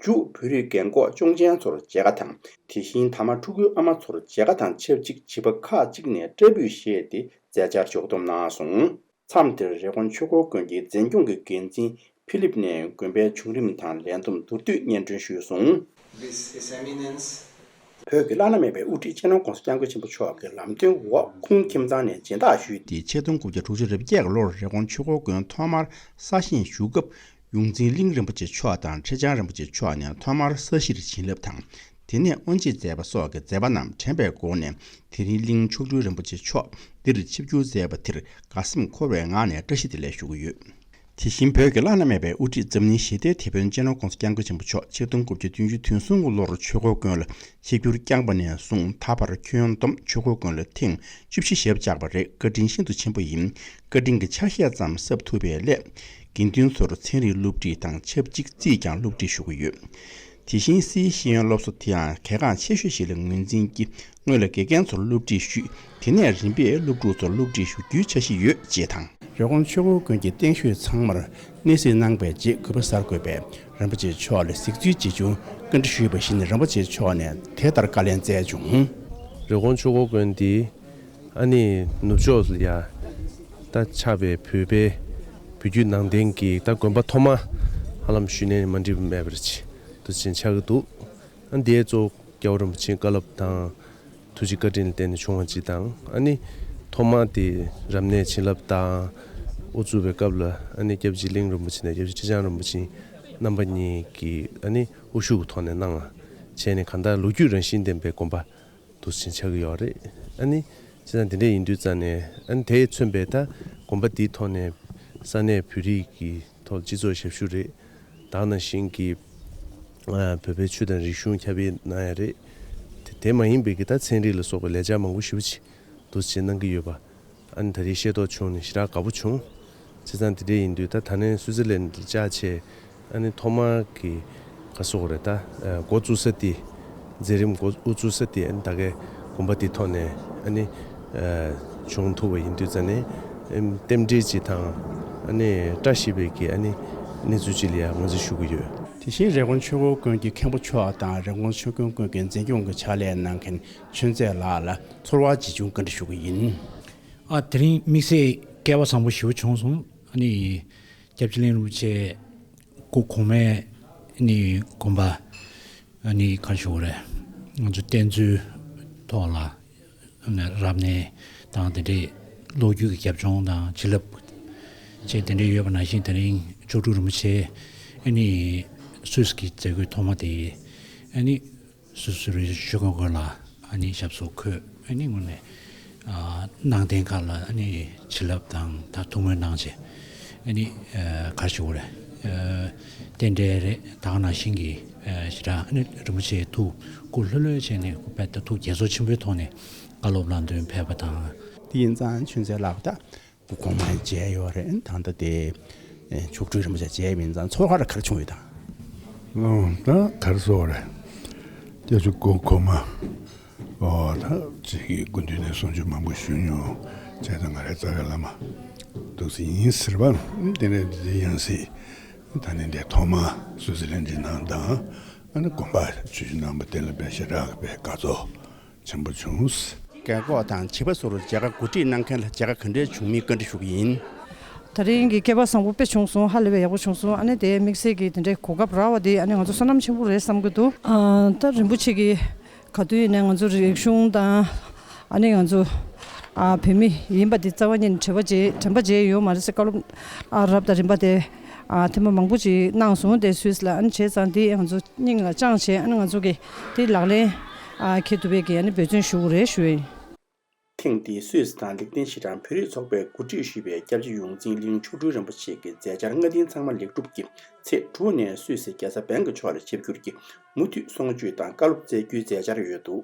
མཇུག་བོད་རིགས་རྒན་འཁོགས་སྐྱོང་ཆེན་ཚོར་མཇལ་ཁ་དང་། དེ་བཞིན་ཐ་མག་ཕྲུ་གུའི་ཨ་མ་ཚོར་མཇལ་ཁ་དང་ཆབས་ཅིག་བྱིས་པ་ཁག་ཅིག་ནས་བཀྲ་འབུལ་བཞེས་ཏེ་མཛད་འཆར་ཕྱོགས་བསྡོམས་གནང་སོང་། མཚམས་དེར་རི་ཀོན་ཆོས་འཁོར་དགོན་གྱི་འཛིན་སྐྱོང་གི་འགན་འཛིན་ཕི་ལིབ་ནས་དགོན་པའི་བྱུང་རིམ་དང་ལས་བསྡོམས་མདོར་བསྡུས་སྙན་སྒྲོན་ཞུས་སོང་། This is eminence. བོད་ཀྱི་བླ་ན་མེད་པའི་དབུ་ཁྲིད་སྤྱི་ནོར་༧གོང་ས་༧སྐྱབས་མགོན་ཆེན་པོ་མཆོག་གི་ལམ་སྟོན་འོག་ཁུངས་ཁྱིམ་ཚང་ནས་སྦྱིན་བདག་ཞུས་ཏེ། ཆིག་སྟོང་དགུ་བརྒྱ་དྲུག་ཅུ་རེ་བརྒྱད་ལོར་རི་ཀོན་ཆོས་འཁོར་དགོན་ཐོག་མར་གསར་བཞེངས་ཞུ་སྐབས། ཡོངས་འཛིན་གླིང་རིན་པོ་ཆེ་མཆོག་དང་ཁྲི་བྱང་རིན་པོ་ཆེ་མཆོག་ནས་ཐོག་མར་ས་གཞིར་བྱིན་རླབས་དང་། དེ་ནས་དབུ་འབྱེད་མཛད་པ་སོགས་ཀྱི་མཛད་པ་རྣམས་དྲན་པའི་སྒོ་ནས། དེ་རིང་གླིང་མཆོག་སྤྲུལ་རིན་པོ་ཆེ་མཆོག་འདིར་ཆིབས་བསྒྱུར་མཛད་པ་དེར་དགའ་སེམས་འཁོལ་བའི་ངང་ནས་བཀྲ་ཤིས་བདེ་ལེགས་ཞུ་གི་ཡོད། དེ་བཞིན་བོད་ཀྱི་བླ་ན་མེད་པའི་དབུ་ཁྲིད་འཛམ་གླིང་ཞི་བདེའི་དེད་དཔོན་སྤྱི་ནོར་༧གོང་ས་༧སྐྱབས་མགོན་ཆེན་པོ་མཆོག་ཆིག་སྟོང་དགུ་བརྒྱ་བདུན་ཅུ་དོན་གསུམ་གྱི་ལོར་ཆོས་འཁོར་དགོན་ལ་ཆིབས་བསྒྱུར་བསྐྱངས་པ་ནས་བཟུང་། ད་བར་ཁྱོན་བསྡོམས་ཆོས་འཁོར་དགོན་ལ་ཐེངས་བཅུ་བཞི་ཞབས་བཅགས་པ་རེད། བཀའ་དྲིན་ཤིན་ཏུ་ཆེན་པོ་ཡིན། བཀའ་དྲིན་གྱི་ཆ་ཤས་ཙམ་གསབ་ཐུབ་པའི་སླད། དགེ་འདུན་ཚོར་ཚན་རིག་སློབ་ཁྲིད་དང་ཆབས་ཅིག་རྩིས་ཀྱང་སློབ་ཁྲིད་ཞུ་གི་ཡོད། དེ་བཞིན་སིའི་ཤེས་ཡོན་སློབ་གསོ་དེའང་གལ་འགངས་ཆེ་ཤོས་ཤིག་ལ་ངོས་འཛིན་གྱིས། སྔོན་ལ་དགེ་རྒན་ཚོར་སློབ་ཁྲིད་ཞུས། དེ་ནས་རིམ་པས་སློབ་ཕྲུག་ཚོར་སློབ་ཁྲིད་ཞུ་རྒྱུའི་འཆར་གཞི་ཡོད་ཅེས་དང་། རི་ཀོན་ཆོས་འཁོར་དགོན་གྱི་རྟེན་ཤོས་ཚང་མར་གནས་གཟིགས་གནང་པའི་རྗེས། གུས་པ་གསར་འགོད་པས་རིན་པོ་ཆེ་མཆོག་ལ་གཟིགས་ཚུལ་ཇི་བྱུང་བཀའ་འདྲི་ཞུས་པར་གཞིགས་ནས་རིན་པོ་ཆེ་མཆོག་ནས་དེ་ལྟར་བཀའ་ལན་སྩལ་བྱུང་། རི་ཀོན་ཆོས་འཁོར་དགོན་འདི་ཨ་ནི་ནུབ་ཕྱོགས་ལ་ཡ་ད་ཆགས་པའི་བོད་པའི་བོད་བརྒྱུད་ནང་བསྟན་གྱི་ད་དགོན་པ་ཐོག་མ་ཧ་ལམ་ཞུས་ནས་མ་འགྲིག་པ་མེད་པར་ཅིག་དུ་ཕྱིན་ཆགས་ཀྱི་འདུག་ཨ་འདིའི་གཙོ་བོ་རྒྱལ་བ་རིན་པོ་ཆེའི་བཀའ་སློབ་དང་། ཐུགས་རྗེ་བཀའ་དྲིན་ལ་བརྟེན་ནས་བྱུང་བ་ཅིག་དང་། ཨ་ནི་ཐོག་མ་དེ་རབ་གནས་བྱིན་རླབས་དང་དབུ་བཙུགས་པའི་སྐབས་ལ། ཨ་ནི་སྐྱབས་རྗེ་གླིང་རིན་པོ་ཆེ་དང་སྐྱབས་རྗེ་ཁྲི་བྱང་རིན་པོ་ཆེ་རྣམ་པ་གཉིས་ཀྱིས་ཨ་ནི་དབུ་བཞུགས་ཀྱི་ཐོག་ནས་གནང་བ་བྱས་ནས། གང་ལྟར་ལོ་རྒྱུས་རང་བཞིན་ལྡན་པའི་དགོན་པ་འདུག་སེ་ཆགས་ཀྱི་ཡོད་རེད། ཨ་ནི་བྱས་ཙང་དེ་འདྲ་ཡིན་དུས་ཙང་ནས། ཨ་ནི་དེས་མཚོན་པའི་ད་དགོན་པ་འདིའི་ཐོག་ནས་ས་གནས་བོད་རིགས་ཀྱི་ཐོག་སྤྱི་ཚོགས་ཞབས་ཞུ་རེད། ད་ག་ནང་བཞིན་གྱི་ཨ་བོད་པའི་ཆོས་དང་རིག་གཞུང་ཁྱབ་སྤེལ་གནང་ཡ་རེད། དེ་དེ་མ་ཡིན་པའི་གི་ད་ཚན་རིག་ལ་སོགས་པའི་ལས་འཆར་མང་པོ་ཞེ་པོ་ཅིག་འདུག་སེ་གནང་གི་ཡོད་པ། ཨ་ནི་ད་རེས་ཤེས་རྟོགས་བྱུང་ནས་ཞེ་དྲག་དགའ་པོ་བྱུང་། བྱས་ཙང་དེ་འདྲ་ཡིན་དུས་ད་ད་ནས་སུའུ་ཙེར་ལན་ལ་བཅར་བྱས། ཨ་ནི་ཐོག་མར་གྱི་ག་སོག་རེད། ད་འགོ་བཙུགས་ས་དེ། མཛད་རིམ་འགོ་དབུ་བཙུགས་ས་དེ། ཨ་ནི་ད་གའི་དགོན་པ་དེ་ཐོག་ནས་ཨ་ནི་བྱུང་ཐུབ་པ་ཡིན་དུས་ཙང་ནས། རྟེན་འབྲེལ་ཅིག་དང་། ཨ་ནི་བཀྲ་ཤིས་པའི་གི་ཨ་ནི་གནས་ཚུལ་ཅིག་ལ་ཡང་ངོས་འཛིན་ཞུ་གི་ཡོད། དེ་བཞིན་རི་ཀོན་ཆོས་འཁོར་དགོན་གྱི་མཁན་པོ་མཆོག་དང་། རི་ཀོན་ཆོས་འཁོར་དགོན་གྱི་འཛིན་སྐྱོང་གི་ཕྱག་ལས་གནང་མཁན་ཆོས་མཛད་ལགས་ལ་ཚོར་བ་ཇི་བྱུང་བཀའ་འདྲི་ཞུ་གི་ཡིན། ཨ་དེ་རིང་དམིགས་བསལ་སྐལ་བ་བཟང་པོ་ཞེ་པོ་བྱུང་སོང་། ཨ་ནི་སྐྱབས་རྗེ་གླིང་རིན་པོ་ཆེ་སྐུ་གོང་མའི་ནི་དགོངས་པ་ནི་ག་རེ་ཞུ་དགོས་རེད། ང་ཚོ་བསྟེན་གཙོའི་ཐོག་ལ་ནི་རབ་གནས་དང་དེ་འདྲའི་ལོ་རྒྱུས་ཀྱི་རྒྱབ་ལྗོངས་དང་བྱིན་རླབས་བཅས་དེ་འདྲའི་ཡོད་པ་ནང་བཞིན། དེ་རིང་མཆོག་སྤྲུལ་རིན་པོ་ཆེ་ཨ་ནི་སུད་སི་གི་མཛད་སྒོའི་ཐོག་མ་དེ་ཨ་ནི་སུད་སི་རི་ཆོས་འཁོར་དགོན་ལ་ཨ་ནི་ཞབས་སོར་འཁོད། ཨ་ནི་དངོས་གནས་ཨ་ནང་རྟེན་ཁག་ལ་ཨ་ནི་བྱིན་རླབས་དང་ད་ཐུགས་སྨོན་གནང་བྱས། ཨ་ནི་ཨ་ག་རེ་ཞུ་དགོས་རེད། ཨ་རྟེན་འབྲེལ་རེད། ད་ག་ནང་བཞིན་གྱི་ཨ་ཞེ་དྲག་ཨ་ནི་རིན་པོ་ཆེའི་ཐུགས་སྐུ་ལྷོད་ལྷོད་བྱས་ནས། སྐུ་དཔེ་ད་ཐུགས་དགྱེས་ཚོར་ཆེན་པོའི་ཐོག་ནས་བཀའ་སློབ་ལམ་སྟོན་ཕེབས་པ་དང་། དེ་ཡིན་ཙང་ཆོས་མཛད་ལགས་ད་སྐུ་གོང་མ་མཇལ་ཡོད་རེད། ད་ལྟ་དེ་ཨེ་མཆོག་སྤྲུལ་རིན་པོ་ཆེ་མཇལ་ཡས་ཡིན་ཙང་ཚོར་བ་ར་ག་རེ་བྱུང་ཡོད་དམ། ཨོ་ད་ག་རེ་ཟེར་དགོས་རེད། སྐྱབས་རྗེ་སྐུ་གོང་མ། ཨོ་ད་ཅིག་གི་སྐུ་མདུན་ནས་གསུང་ཆོས་མང་པོ་ཞུས་མྱོང་། བྱས་ཙང་ང་རའི་རྩ་བའི་བླ་མ་འདུག་སེ་ཡིན་ཟེར་བ། དེ་ནས་འདི་ཡང་སྲིད་ད་ནི་འདི་ཐོག་མ་སུད་སི་ལན་འདི་ནང་དང་། ཨ་ནི་དགོན་པ་ཆོས་ཞུ་གནང་བ་དེ་ལ་དཔེ་ཞེ་དྲག་གི་དཔེ་དགའ་ཚོར་ཆེན་པོ་བྱུང་། རྒན་གོག་དང་བྱིས་པ་སོགས་མཇལ་ཁ་གོ་སྒྲིག་གནང་མཁན་ལ་མཇལ་ཁ་ག་འདྲས་བྱུང་མིན་བཀའ་འདྲི་ཞུ་གི་ཡིན། ད་རིང་གི་སྐལ་པ་བཟང་པོ་དཔེ་བྱུང་སོང་། ཧ་ལས་པའི་ཡག་པོ་བྱུང་སོང་། ཨ་ནི་དེ་དམིགས་བསལ་གྱི་དེ་འདྲའི་གོ་སྐབས་རག་པ་དེ་ཨ་ནི་ང་ཚོ་བསོད་ནམས་ཆེན་པོ་རེད་བསམ་གྱི་འདུག་ཨ། ད་རིན་པོ་ཆེ་གིས་ག་དུས་ཡིན་ནའི་ང་ཚོ་རིག་གཞུང་དང་ཨ་ནི་ང་ཚོ་ཨ་བོད་མི་ཡིན་པ་དེ་རྩ་བ་ཉིད་ནས་དྲན་པ་བརྗེད་དྲན་པ་བརྗེད་ཡོད་མ་རེད་ཟེར་བཀའ་སློབ་ཨ་རབ་དང་རིམ་པ་དེ་ཨ་ཐེངས་མ་མང་པོ་ཅིག་གནང་སོང་། དེ་སུད་སི་ལ། ཨ་ནི་བྱས་ཙང་དེ་ང་ཚོ་སྙིང་ལ་བཅངས་བྱས། ཨ་ནི་ང་ཚོ་གིས་དེ་ལག་ལེན་ཨ་འཁེལ་ཐུབ་པའི་གི་ཨ་ནི་འབད་བརྩོན་ཞུ་དགོས་རེད་ཞུ་ཡ་ཡིན། ཐེངས་འདིའི་སུད་སི་དང་ལིག་ཏེན་ཤི་ཊན་བོད་རིགས་ཚོགས་པས་གོ་སྒྲིག་ཞུས་པའི་སྐྱབས་རྗེ་ཡོངས་འཛིན་གླིང་མཆོག་སྤྲུལ་རིན་པོ་ཆེ་གི་མཛད་འཆར་སྔ་རྟིང་ཚང་མ་ལེགས་གྲུབ་ཀྱིས་ཚེས་དྲུག་ནས་སུད་སི་རྒྱལ་ས་བྷེང་ཀོག་ཕྱོགས་ལ་ཆིབས་བསྒྱུར་གྱིས་མུ་མཐུད་གསུང་ཆོས་དང་བཀའ་སློབ་སྩལ་རྒྱུའི་མཛད་འཆར་ཡོད་འདུག་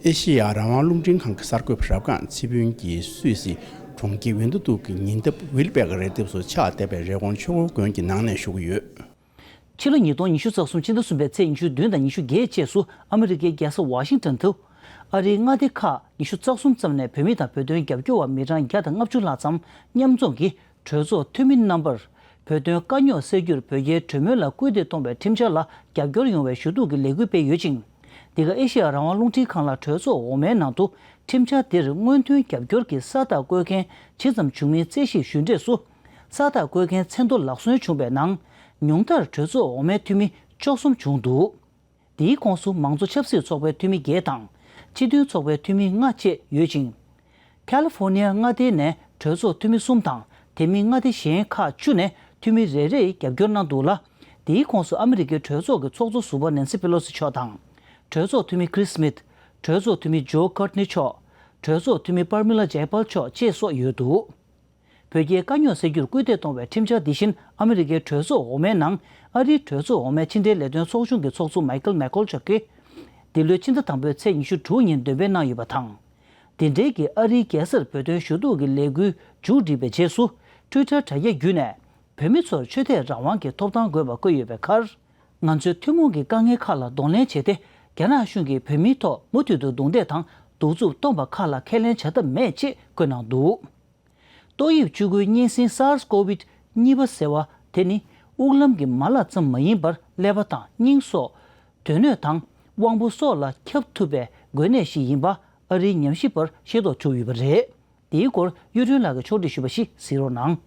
ཨེ་ཤེ་ཡ་རང་དབང་རླུང་འཕྲིན་ཁང་གི་གསར་འགོད་པ་རབ་སྒང་ཚེ་ཕུན་གྱིས་སུད་སི་གྲོང་ཁྱེར་ཝིན་ཏུ་ཏུག་གི་ཉེ་འདབས་ཝིལ་བྷེག་རི་ལྡེབས་སུ་ཆགས་བསྡད་པའི་རི་ཀོན་ཆོས་འཁོར་དགོན་གྱི་ནང་ནས་ཞུ་གི་ཡོད། ཕྱི་ལོ་ཉིས་སྟོང་ཉི་ཤུ་རྩ་གསུམ་ཕྱི་ཟླ་གསུམ་པའི་ཚེས་ཉི་ཤུ་བདུན་དང་ཉི་ཤུ་བརྒྱད་བཅས་སུ་ཨ་མི་རི་ཀའི་རྒྱལ་ས་ཝ་ཤིང་ཊོན་དུ། ཨ་རིའི་མངའ་སྡེ་ཁག་ཉི་ཤུ་རྩ་གསུམ་ཙམ་ནས་བོད་མི་དང་བོད་དོན་རྒྱབ་སྐྱོར་བ་མི་གྲངས་བརྒྱ་དང་ལྔ་བཅུ་ལྷག་ཙམ་མཉམ་འཛོམས་ཀྱིས་གྲོས་ཚོགས་འཐུས་མི་རྣམ་པར་བོད་དོན་དཀའ་རྙོག་སེལ་རྒྱུར་བོད་རྒྱའི་གྲོས་མོལ་ལ་སྐུལ་འདེད་གཏོང་བའི་ཁྲིམས་འཆར་ལ་རྒྱབ་སྐྱོར་ཡོང་བའི་ཞུ་གཏུག་གི་ལས་འགུལ་སྤེལ་ཡོད་ཅིང་། འདི་ག་ཨེ་ཤེ་ཡ་རང་དབང་རླུང་འཕྲིན་ཁང་ལ་གྲོས་ཚོགས་འོག་མའི་ནང་དུ་ཁྲིམས་འཆར་འདིར་སྔོན་ཐོན་རྒྱབ་སྐྱོར་གྱི་ས་རྟགས་བཀོད་མཁན་ཇི་ཙམ་བྱུང་མིན་རྩད་ཞིབ་ཞུས་འབྲས་སུ། ས་རྟགས་བཀོད་མཁན་མཚན་ཐོ་ལག་སོན་བྱུང་བའི་ནང་། ཉུང་མཐར་གྲོས་ཚོགས་འོག་མའི་འཐུས་མི་བཅུ་གསུམ་བྱུང་འདུག་འདིའི་ཁོངས་སུ་མང་གཙོ་ཆབ་སྲིད་ཚོགས་པའི་འཐུས་མི་བརྒྱད་དང་། སྤྱི་མཐུན་ཚོགས་པའི་འཐུས་མི་ལྔ་བཅས་ཡོད་ཅིང་། ཁ་ལི་ཧྥོར་ནི་ཡ་མངའ་སྡེའི་ནས་གྲོས་ཚོགས་འཐུས་མི་གསུམ་དང་དེ་མིན་མངའ་སྡེ་གཞན་ཁག་བཅུ་ནས་འཐུས་མི་རེ་རེས་རྒྱབ་སྐྱོར་གནང་འདུག་ལ། འདིའི་ཁོངས་སུ་ཨ་མི་རི་ཀའི་གྲོས་ཚོགས་ཀྱི་ཚོགས་གཙོ་ཟུར་པ་ནེན་སི་པེ་ལོ་སི་མཆོག་དང་། གྲོས་ཚོགས་འཐུས་མི་ཁྲིས་སི་མིཐ། གྲོས་ཚོགས་འཐུས་མི་ཇོ་ཁར་ནི་མཆོག་གྲོས་ཚོགས་འཐུས་མི་པར་མི་ལ་ཇའི་པལ་མཆོག་བཅས་སོགས་ཡོད་འདུག་བོད་རྒྱའི་དཀའ་རྙོག་སེལ་རྒྱུར་སྐུལ་འདེད་གཏོང་བའི་ཁྲིམས་འཆར་འདི་བཞིན་ཨ་མི་རི་ཀའི་གྲོས་ཚོགས་འོག་མའི་ནང་ཨ་རིའི་གྲོས་ཚོགས་འོག་མའི་ཕྱི་འབྲེལ་ལས་དོན་ཚོགས་ཆུང་གི་ཚོགས་གཙོ་མའི་ཁལ་མེག་ཀོལ་མཆོག་གིས། འདི་ལོའི་ཕྱི་ཟླ་དང་པོའི་ཚེས་ཉི་ཤུ་དྲུག་ཉིན་འདོན་སྤེལ་གནང་ཡོད་པ་དང་། འདི་འབྲེལ་གྱི་ཨ་རིའི་རྒྱལ་སར་བོད་དོན་ཞུ་གཏུག་གི་ལས་འགུལ་མཇུག་བསྒྲིལ་བའི་རྗེས་སུ། ཊུའི་ཊར་དྲ་རྒྱ་བརྒྱུད་ནས་བོད་མི་ཚོར་ཆོས་དད་རང་དབང་གི་ཐོབ་ཐང་དགོས་པ་བཀོད་ཡོད་པའི་ཁར། ང་ཚོས་ཐུན་མོང་གི་དཀའ་ངལ་ཁག་ལ་གདོང་ལེན་བྱས་ཏེ། རྒྱ་ནག་གཞུང་གིས་བོད་མིའི་ཐོག་མུ་མཐུད་དུ་རྡུང་རྡེག་དང་གདུག་རྩུབ་སྟོན་པ་ཁག་ལ་ཁས་ལེན་བྱ་ཐབས་མེད་ཅེས་བཀོད་གནང་འདུག་ཏོག་དབྱིབས་བཅུ་དགུའི་གཉན་སྲིན་SARS-CoV་གཉིས་པ་ཟེར་བ་དེ་ནི་དབུགས་ལམ་གྱི་མ་ལག་ཙམ་མ་ཡིན་པར་ཀླད་པ་དང་སྙིང་སོགས། དོན་སྣོད་དང་དབང་པོ་སོགས་ལ་ཁྱབ་ཐུབ་པའི་འགོས་ནད་ཞིག་ཡིན་པ་ཨ་རིའི་ཉམས་ཞིབ་པར་ཤེས་རྟོགས་བྱུང་ཡོད་པ་རེད། དེའི་སྐོར་གཡུ་སྒྲོན་ལགས་ཀྱིས་ཕྱོགས་སྒྲིག་ཞུས་པ་ཞིག་གཟིགས་རོགས་གནང་།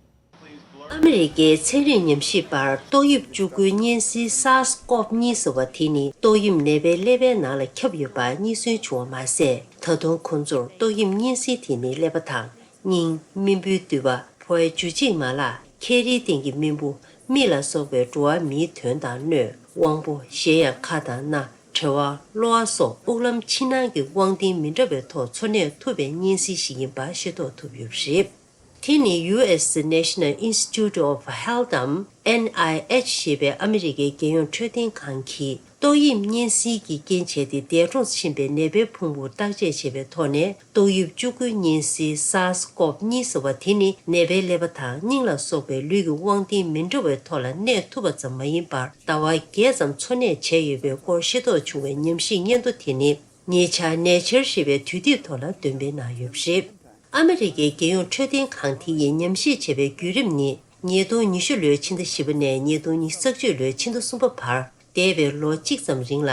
ཨ་མི་རི་ཀའི་ཚན་རིག་ཉམས་ཞིབ་པར་ཏོག་དབྱིབས་བཅུ་དགུའི་གཉན་སྲིན་SARS-CoV་གཉིས་ཟེར་བ་དེ་ནི་ཏོག་དབྱིབས་ནད་པའི་ཀླད་པའི་ནང་ལ་ཁྱབ་ཡོད་པ་རྙེད་སོན་བྱུང་བ་མ་ཟད། ད་དུང་ཁོང་ཚོར་ཏོག་དབྱིབས་གཉན་སྲིན་དེ་ནི་ཀླད་པ་དང་། སྙིང་། རྨེན་བུའི་མདུད་པ། ཕོ་བའི་འཇུ་བྱེད་མ་ལག་ཁེ་རིའི་སྟེང་གི་རྨེན་བུ། མིག་ལ་སོགས་པའི་འགྲོ་བ་མིའི་དོན་དང་སྣོད། དབང་པོ། གཞན་ཡང་ཁ་དང་སྣ། གྲེ་བ། གློ་བ་སོགས་དབུགས་ལམ་ཕྱི་ནང་གི་དབང་ལྡན་མི་འདྲ་བའི་ཐོག་འཚོ་གནས་ཐུབ་པའི་གཉན་སྲིན་ཞིག་ཡིན་པ་ཤེས་རྟོགས་ཐུབ་ཡོད་པ་རེད། དེ་ནི་ཡུ་ཨེས་National Institute of Health འམ་ཨེན་ཨའི་ཨེཆ་ཞེས་པའི་ཨ་མི་རི་ཀའི་རྒྱལ་ཡོངས་འཕྲོད་བསྟེན་ཁང་གིས། ཏོག་དབྱིབས་གཉན་སྲིན་གྱི་རྐྱེན་བྱས་ཏེ་འདས་གྲོངས་ཕྱིན་པའི་ནད་པའི་ཕུང་པོར་བརྟག་དཔྱད་བྱས་པའི་ཐོག་ནས། ཏོག་དབྱིབས་བཅུ་དགུའི་གཉན་སྲིན་SARS-CoV་གཉིས་ཟེར་བ་དེ་ནི་ནད་པའི་ཀླད་པ་དང་སྙིང་ལ་སོགས་པའི་ལུས་ཀྱི་དབང་ལྡན་མི་འདྲ་བའི་ཐོག་ལ་གནས་ཐུབ་པ་ཙམ་མ་ཡིན་པར། ཟླ་བ་བརྒྱད་ཙམ་འཚོ་གནས་བྱས་ཡོད་པའི་སྐོར་ཤེས་རྟོགས་བྱུང་བའི་ཉམས་ཞིབ་སྙན་ཐོ་དེ་ནི། ཉེ་ཆར་Nature ཞེས་པའི་དུས་དེབ་ཐོག་ལ་འདོན་སྤེལ་གནང་ཡོད་པ་རེད། ཨ་མི་རི་ཀའི་རྒྱལ་ཡོངས་འཕྲོད་བསྟེན་ཁང་དེ་ཡིས་ཉམས་ཞིབ་བྱས་པའི་བརྒྱུད་རིམ་ནི། ཉིས་སྟོང་ཉི་ཤུ་ལོའི་ཕྱི་ཟླ་བཞི་པ་ནས་ཉིས་སྟོང་ཉི་ཤུ་རྩ་གཅིག་ལོའི་ཕྱི་ཟླ་གསུམ་པ་བར། འདས་པའི་ལོ་གཅིག་ཙམ་རིང་ལ་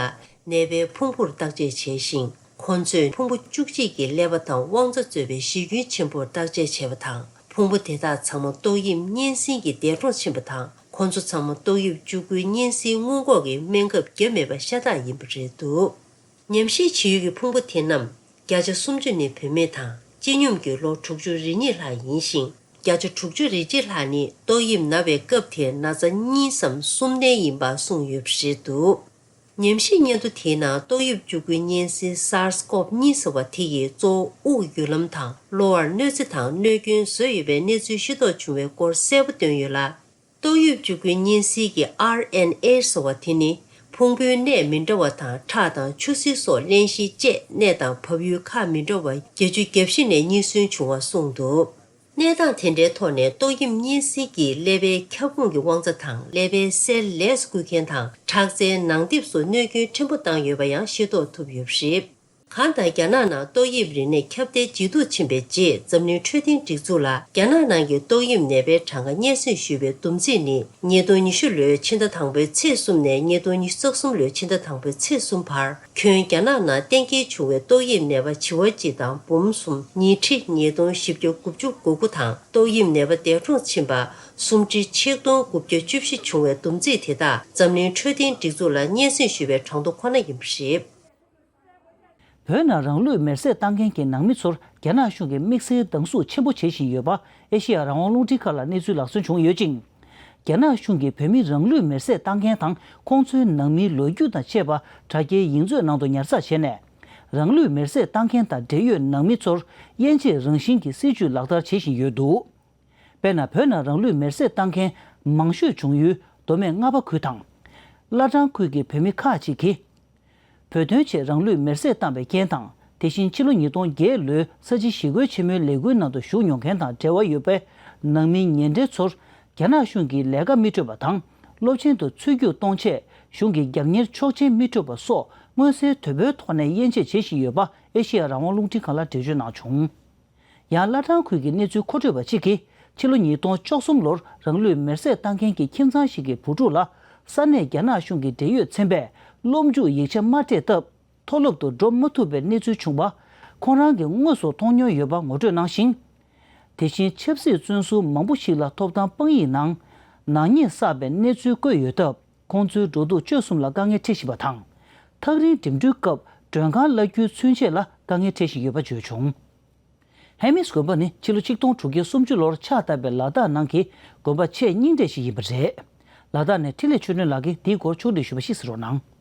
ནད་པའི་ཕུང་པོར་བརྟག་དཔྱད་བྱས་ཤིང་། ཁོ་ཚོས་ཕུང་པོ་བཅུ་གཅིག་གི་ཀླད་པ་དང་དབང་རྩ་གཙོས་པའི་གཞིས་ཁྱོན་ཆེན་པོར་བརྟག་དཔྱད་བྱས་པ་དང་། ཕུང་པོ་དེ་དག་ཚང་མ་ཏོག་དབྱིབས་གཉན་སྲིན་གྱིས་འདས་གྲོངས་ཕྱིན་པ་དང་། ཁོ་ཚོ་ཚང་མ་ཏོག་དབྱིབས་བཅུ་དགུའི་གཉན་སྲིན་སྔོན་འགོག་གི་སྨན་ཁབ་བརྒྱབ་མེད་པ་ཤ་སྟག་ཡིན་པ་རེད་འདུག་ཉམས་ཞིབ་བྱེད་ཡུལ་གྱི་ཕུང་པོ་དེ་རྣམས་བརྒྱ་ཆ་སུམ་ཅུ་ནི་བུད་མེད་དང་། སྤྱི་སྙོམས་ཀྱི་ལོ་དྲུག་ཅུ་རེ་གཉིས་ལྷག་ཡིན་ཞིང་། བརྒྱ་ཆ་དྲུག་ཅུ་རེ་གཅིག་ལྷག་ནི་ཏོག་དབྱིབས་ན་བའི་སྐབས་དེར་ན་ཚ་གཉིས་སམ་གསུམ་ལྡན་ཡིན་པ་གསུངས་ཡོད་པ་རེད་འདུག་ཉམས་ཞིབ་སྙན་ཐོ་དེའི་ནང་ཏོག་དབྱིབས་བཅུ་དགུའི་གཉན་སྲིན་SARS-CoV་གཉིས་ཟེར་བ་དེ་ཡིས་གཙོ་བོ་དབུགས་རྒྱུ་ལམ་དང་གློ་བར་གནོད་འཚེ་དང་གནོད་སྐྱོན་བཟོས་ཡོད་པའི་གནས་ཚུལ་ཤེས་རྟོགས་བྱུང་བའི་སྐོར་གསལ་པོ་བཏོན་ཡོད་ལ། ཏོག་དབྱིབས་བཅུ་དགུའི་གཉན་སྲིན་གྱི་ཨར་ཨེན་ཨེ་ཟེར་བ་དེ་ནི་ཕུང་པོའི་གནས་མི་འདྲ་བ་དང་ཁྲག་དང་ཆུ་སེར་སོགས་བརླན་གཤེར་བཅས་གནས་དང་བབས་ཡུལ་ཁག་མི་འདྲ་བ་བརྒྱད་ཅུ་གྱ་བཞི་ནས་རྙེད་སོན་བྱུང་བ་གསུངས་འདུག་གནས་སྟངས་དེ་འདྲའི་ཐོག་ནས་ཏོག་དབྱིབས་གཉན་སྲིན་གྱིས་ཀླད་པའི་ཁྱབ་ཁོངས་ཀྱི་དབང་རྩ་དང་ཀླད་པའི་སེལ་ལས་སུ་བསྐུལ་མཁན་དང་ཁྲག་རྩའི་ནང་རྡིབ་སོགས་གནོད་སྐྱོན་ཕྲན་བུ་བཏང་ཡོད་པ་ཡང་ཤེས་རྟོགས་ཐུབ་ཡོད་པ་རེད། གང་ལྟར། རྒྱ་ནག་ནང་ཏོག་དབྱིབས་རིམས་ནད་ཁྱབ་གདལ་ཇེ་སྡུག་ཕྱིན་པའི་རྗེས། འཛམ་གླིང་འཕྲོད་བསྟེན་སྒྲིག་འཛུགས་ལ་རྒྱ་ནག་ནང་གི་ཏོག་དབྱིབས་ནད་པའི་གྲངས་ཀ་སྙན་སེང་ཞུས་པའི་བསྡོམས་རྩིས་ནི། ཉིས་སྟོང་ཉི་ཤུ་ལོའི་ཕྱི་ཟླ་དང་པོའི་ཚེས་གསུམ་ནས་ཉིས་སྟོང་ཉི་ཤུ་རྩ་གསུམ་ལོའི་ཕྱི་ཟླ་དང་པོའི་ཚེས་གསུམ་བར། ཁྱོན་རྒྱ་ནག་ནང་གཏན་འཁེལ་བྱུང་བའི་ཏོག་དབྱིབས་ནད་པ་བྱེ་བ་གཅིག་དང་འབུམ་གསུམ་ཉིས་ཁྲི་ཉིས་སྟོང་བཞི་བརྒྱ་དགུ་བཅུ་གོ་དགུ་དང་། ཏོག་དབྱིབས་ནད་པ་འདས་གྲོངས་ཕྱིན་པ་སུམ་ཁྲི་ཆིག་སྟོང་དགུ་བརྒྱ་བཅུ་བཞི་བྱུང་བའི་བསྡོམས་རྩིས་དེ་དག་འཛམ་གླིང་འཕྲོད་བསྟེན་སྒྲིག་འཛུགས་ལ་སྙན་སེང་ཞུས་པའི་གྲངས་ཐོ་ཁོ་ན་ཡིན་པ་རེད། བོད་ནང་རང་ལུས་མེར་སྲེག་བཏང་མཁན་གྱི་ནང་མི་ཚོར་རྒྱ་ནག་གཞུང་གིས་དམིགས་བསལ་སྡང་ཟུག་ཆེན་པོ་བྱེད་བཞིན་ཡོད་པ། ཨེ་ཤེ་ཡ་རང་དབང་རླུང་འཕྲིན་ཁང་ལ་གནས་ཚུལ་ལག་སོན་བྱུང་ཡོད་ཅིང་། རྒྱ་ནག་གཞུང་གིས་བོད་མི་རང་ལུས་མེར་སྲེག་བཏང་མཁན་དང་ཁོང་ཚོའི་ནང་མིའི་ལོ་རྒྱུས་དང་བཅས་པ་དྲ་རྒྱའི་ཡིག་མཛོད་ནང་དུ་ཉར་ཚགས་བྱས་ནས། རང་ལུས་མེར་སྲེག་བཏང་མཁན་དང་འབྲེལ་ཡོད་ནང་མི་ཚོར་དབྱེ་འབྱེད་རང་བཞིན་གྱི་སྲིད་ཇུས་ལག་བསྟར་བྱེད་བཞིན་ཡོད་འདུག་དཔེར་ན། བོད་ནང་རང་ལུས་མེར་སྲེག་བཏང་མཁན་མང་ཤོས་བྱུང་ཡུལ་མདོ་སྨད་རྔ་པ་ཁུལ་དང་། བླ་བྲང་ཁུལ་གྱི་བོད་མི་ཁག་ཅིག་གིས། བོད་དོན་ཆེད་རང་ལུས་མེར་སྲེག་བཏང་བའི་རྐྱེན་དང་། དེ་བཞིན་ཕྱི་ལོ་ཉིས་སྟོང་བརྒྱད་ལོའི་ས་བྱི་ཞི་རྒོལ་ཆེན་མོའི་ལས་འགུལ་ནང་དུ་ཞུགས་མྱོང་མཁན་དང་འབྲེལ་བ་ཡོད་པའི་ནང་མི་ཉེ་འབྲེལ་ཚོར། རྒྱ་ནག་གཞུང་གིས་ལས་ཀ་མི་སྤྲོད་པ་དང་། སློབ་ཆེན་དུ་ཚུད་རྒྱུགས་གཏོང་ཆེད་གཞུང་གི་རྒྱབ་གཉེར་ཆོག་མཆན་མི་སྤྲོད་པ་སོགས་མངོན་གསལ་དོད་པོའི་ཐོག་ནས་དབྱེ་འབྱེད་བྱེད་བཞིན་ཡོད་པ། ཨེ་ཤེ་ཡ་རང་དབང་རླུང་འཕྲིན་ཁང་ལ་འགྲེལ་བརྗོད་གནང་བྱུང་། ཡང་། བླ་བྲང་ཁུལ་གྱི་གནས་ཚུལ་མཁོ་སྤྲོད་པ་གཅིག་གིས། ཕྱི་ལོ་ཉིས་སྟོང་བཅུ་གསུམ་ལོར་རང་ལུས་མེར་སྲེག་བཏང་མཁན་གྱི་ཁྱིམ་ཚང་ཞིག་གི་བུ་ཕྲུག་ལ། ས་གནས་རྒྱ་ནག་གཞུང་གི་འབྲེལ་ཡོད་ཚན་པས་སློབ་འཇུག་ཡིག་ཆ་མ་སྤྲད་སྟབས། མཐོ་སློབ་ཏུ་འགྲོ་མ་ཐུབ་པའི་གནས་ཚུལ་བྱུང་བ། ཁོང་རང་གིས་དངོས་སུ་མཐོང་མྱོང་ཡོད་པ་ངོ་སྤྲོད་གནང་ཞིང་། དེ་བཞིན་ཆབ་སྲིད་བཙོན་ཟུར་མང་པོ་ཞིག་ལ་ཐོབ་ཐང་དཔང་ཡིག་ནང་ནག་ཉེས་བསགས་པའི་གནས་ཚུལ་བཀོད་ཡོད་སྟབས། ཁོང་ཚོའི་འགྲོ་འདུག་སྤྱོད་གསུམ་ལ་དཀའ་ངལ་འཕྲད་བཞིན་པ་དང་། ཐག་རིང་འགྲིམ་འགྲུལ་སྐབས་མགྲོན་ཁང་གླ་རྒྱུའི་ཚུན་ཆད་ལ་དཀའ་ངལ་འཕྲད་བཞིན་ཡོད་པ་བརྗོད་བྱུང་། ཧེ་མིས་དགོན་པ་ནི་ཕྱི་ལོ་ཆིག་སྟོང་དྲུག་བརྒྱ་སུམ་ཅུ་ལོར་ཕྱག་བཏབ་པའི་ལ་དྭགས་ནང་གི་དགོན་པ་ཆེས་རྙིང་གྲས་ཤིག་ཡིན་པ་རེད། ལ་དྭགས་ནས་འཕྲིན་ལས་ཆོས་སྒྲོན་ལགས་ཀྱིས་འདིའི་སྐོར་ཕྱོགས་བསྒྲིགས་ཞུས་པ་ཞིག་གསན་རོགས་གནང་།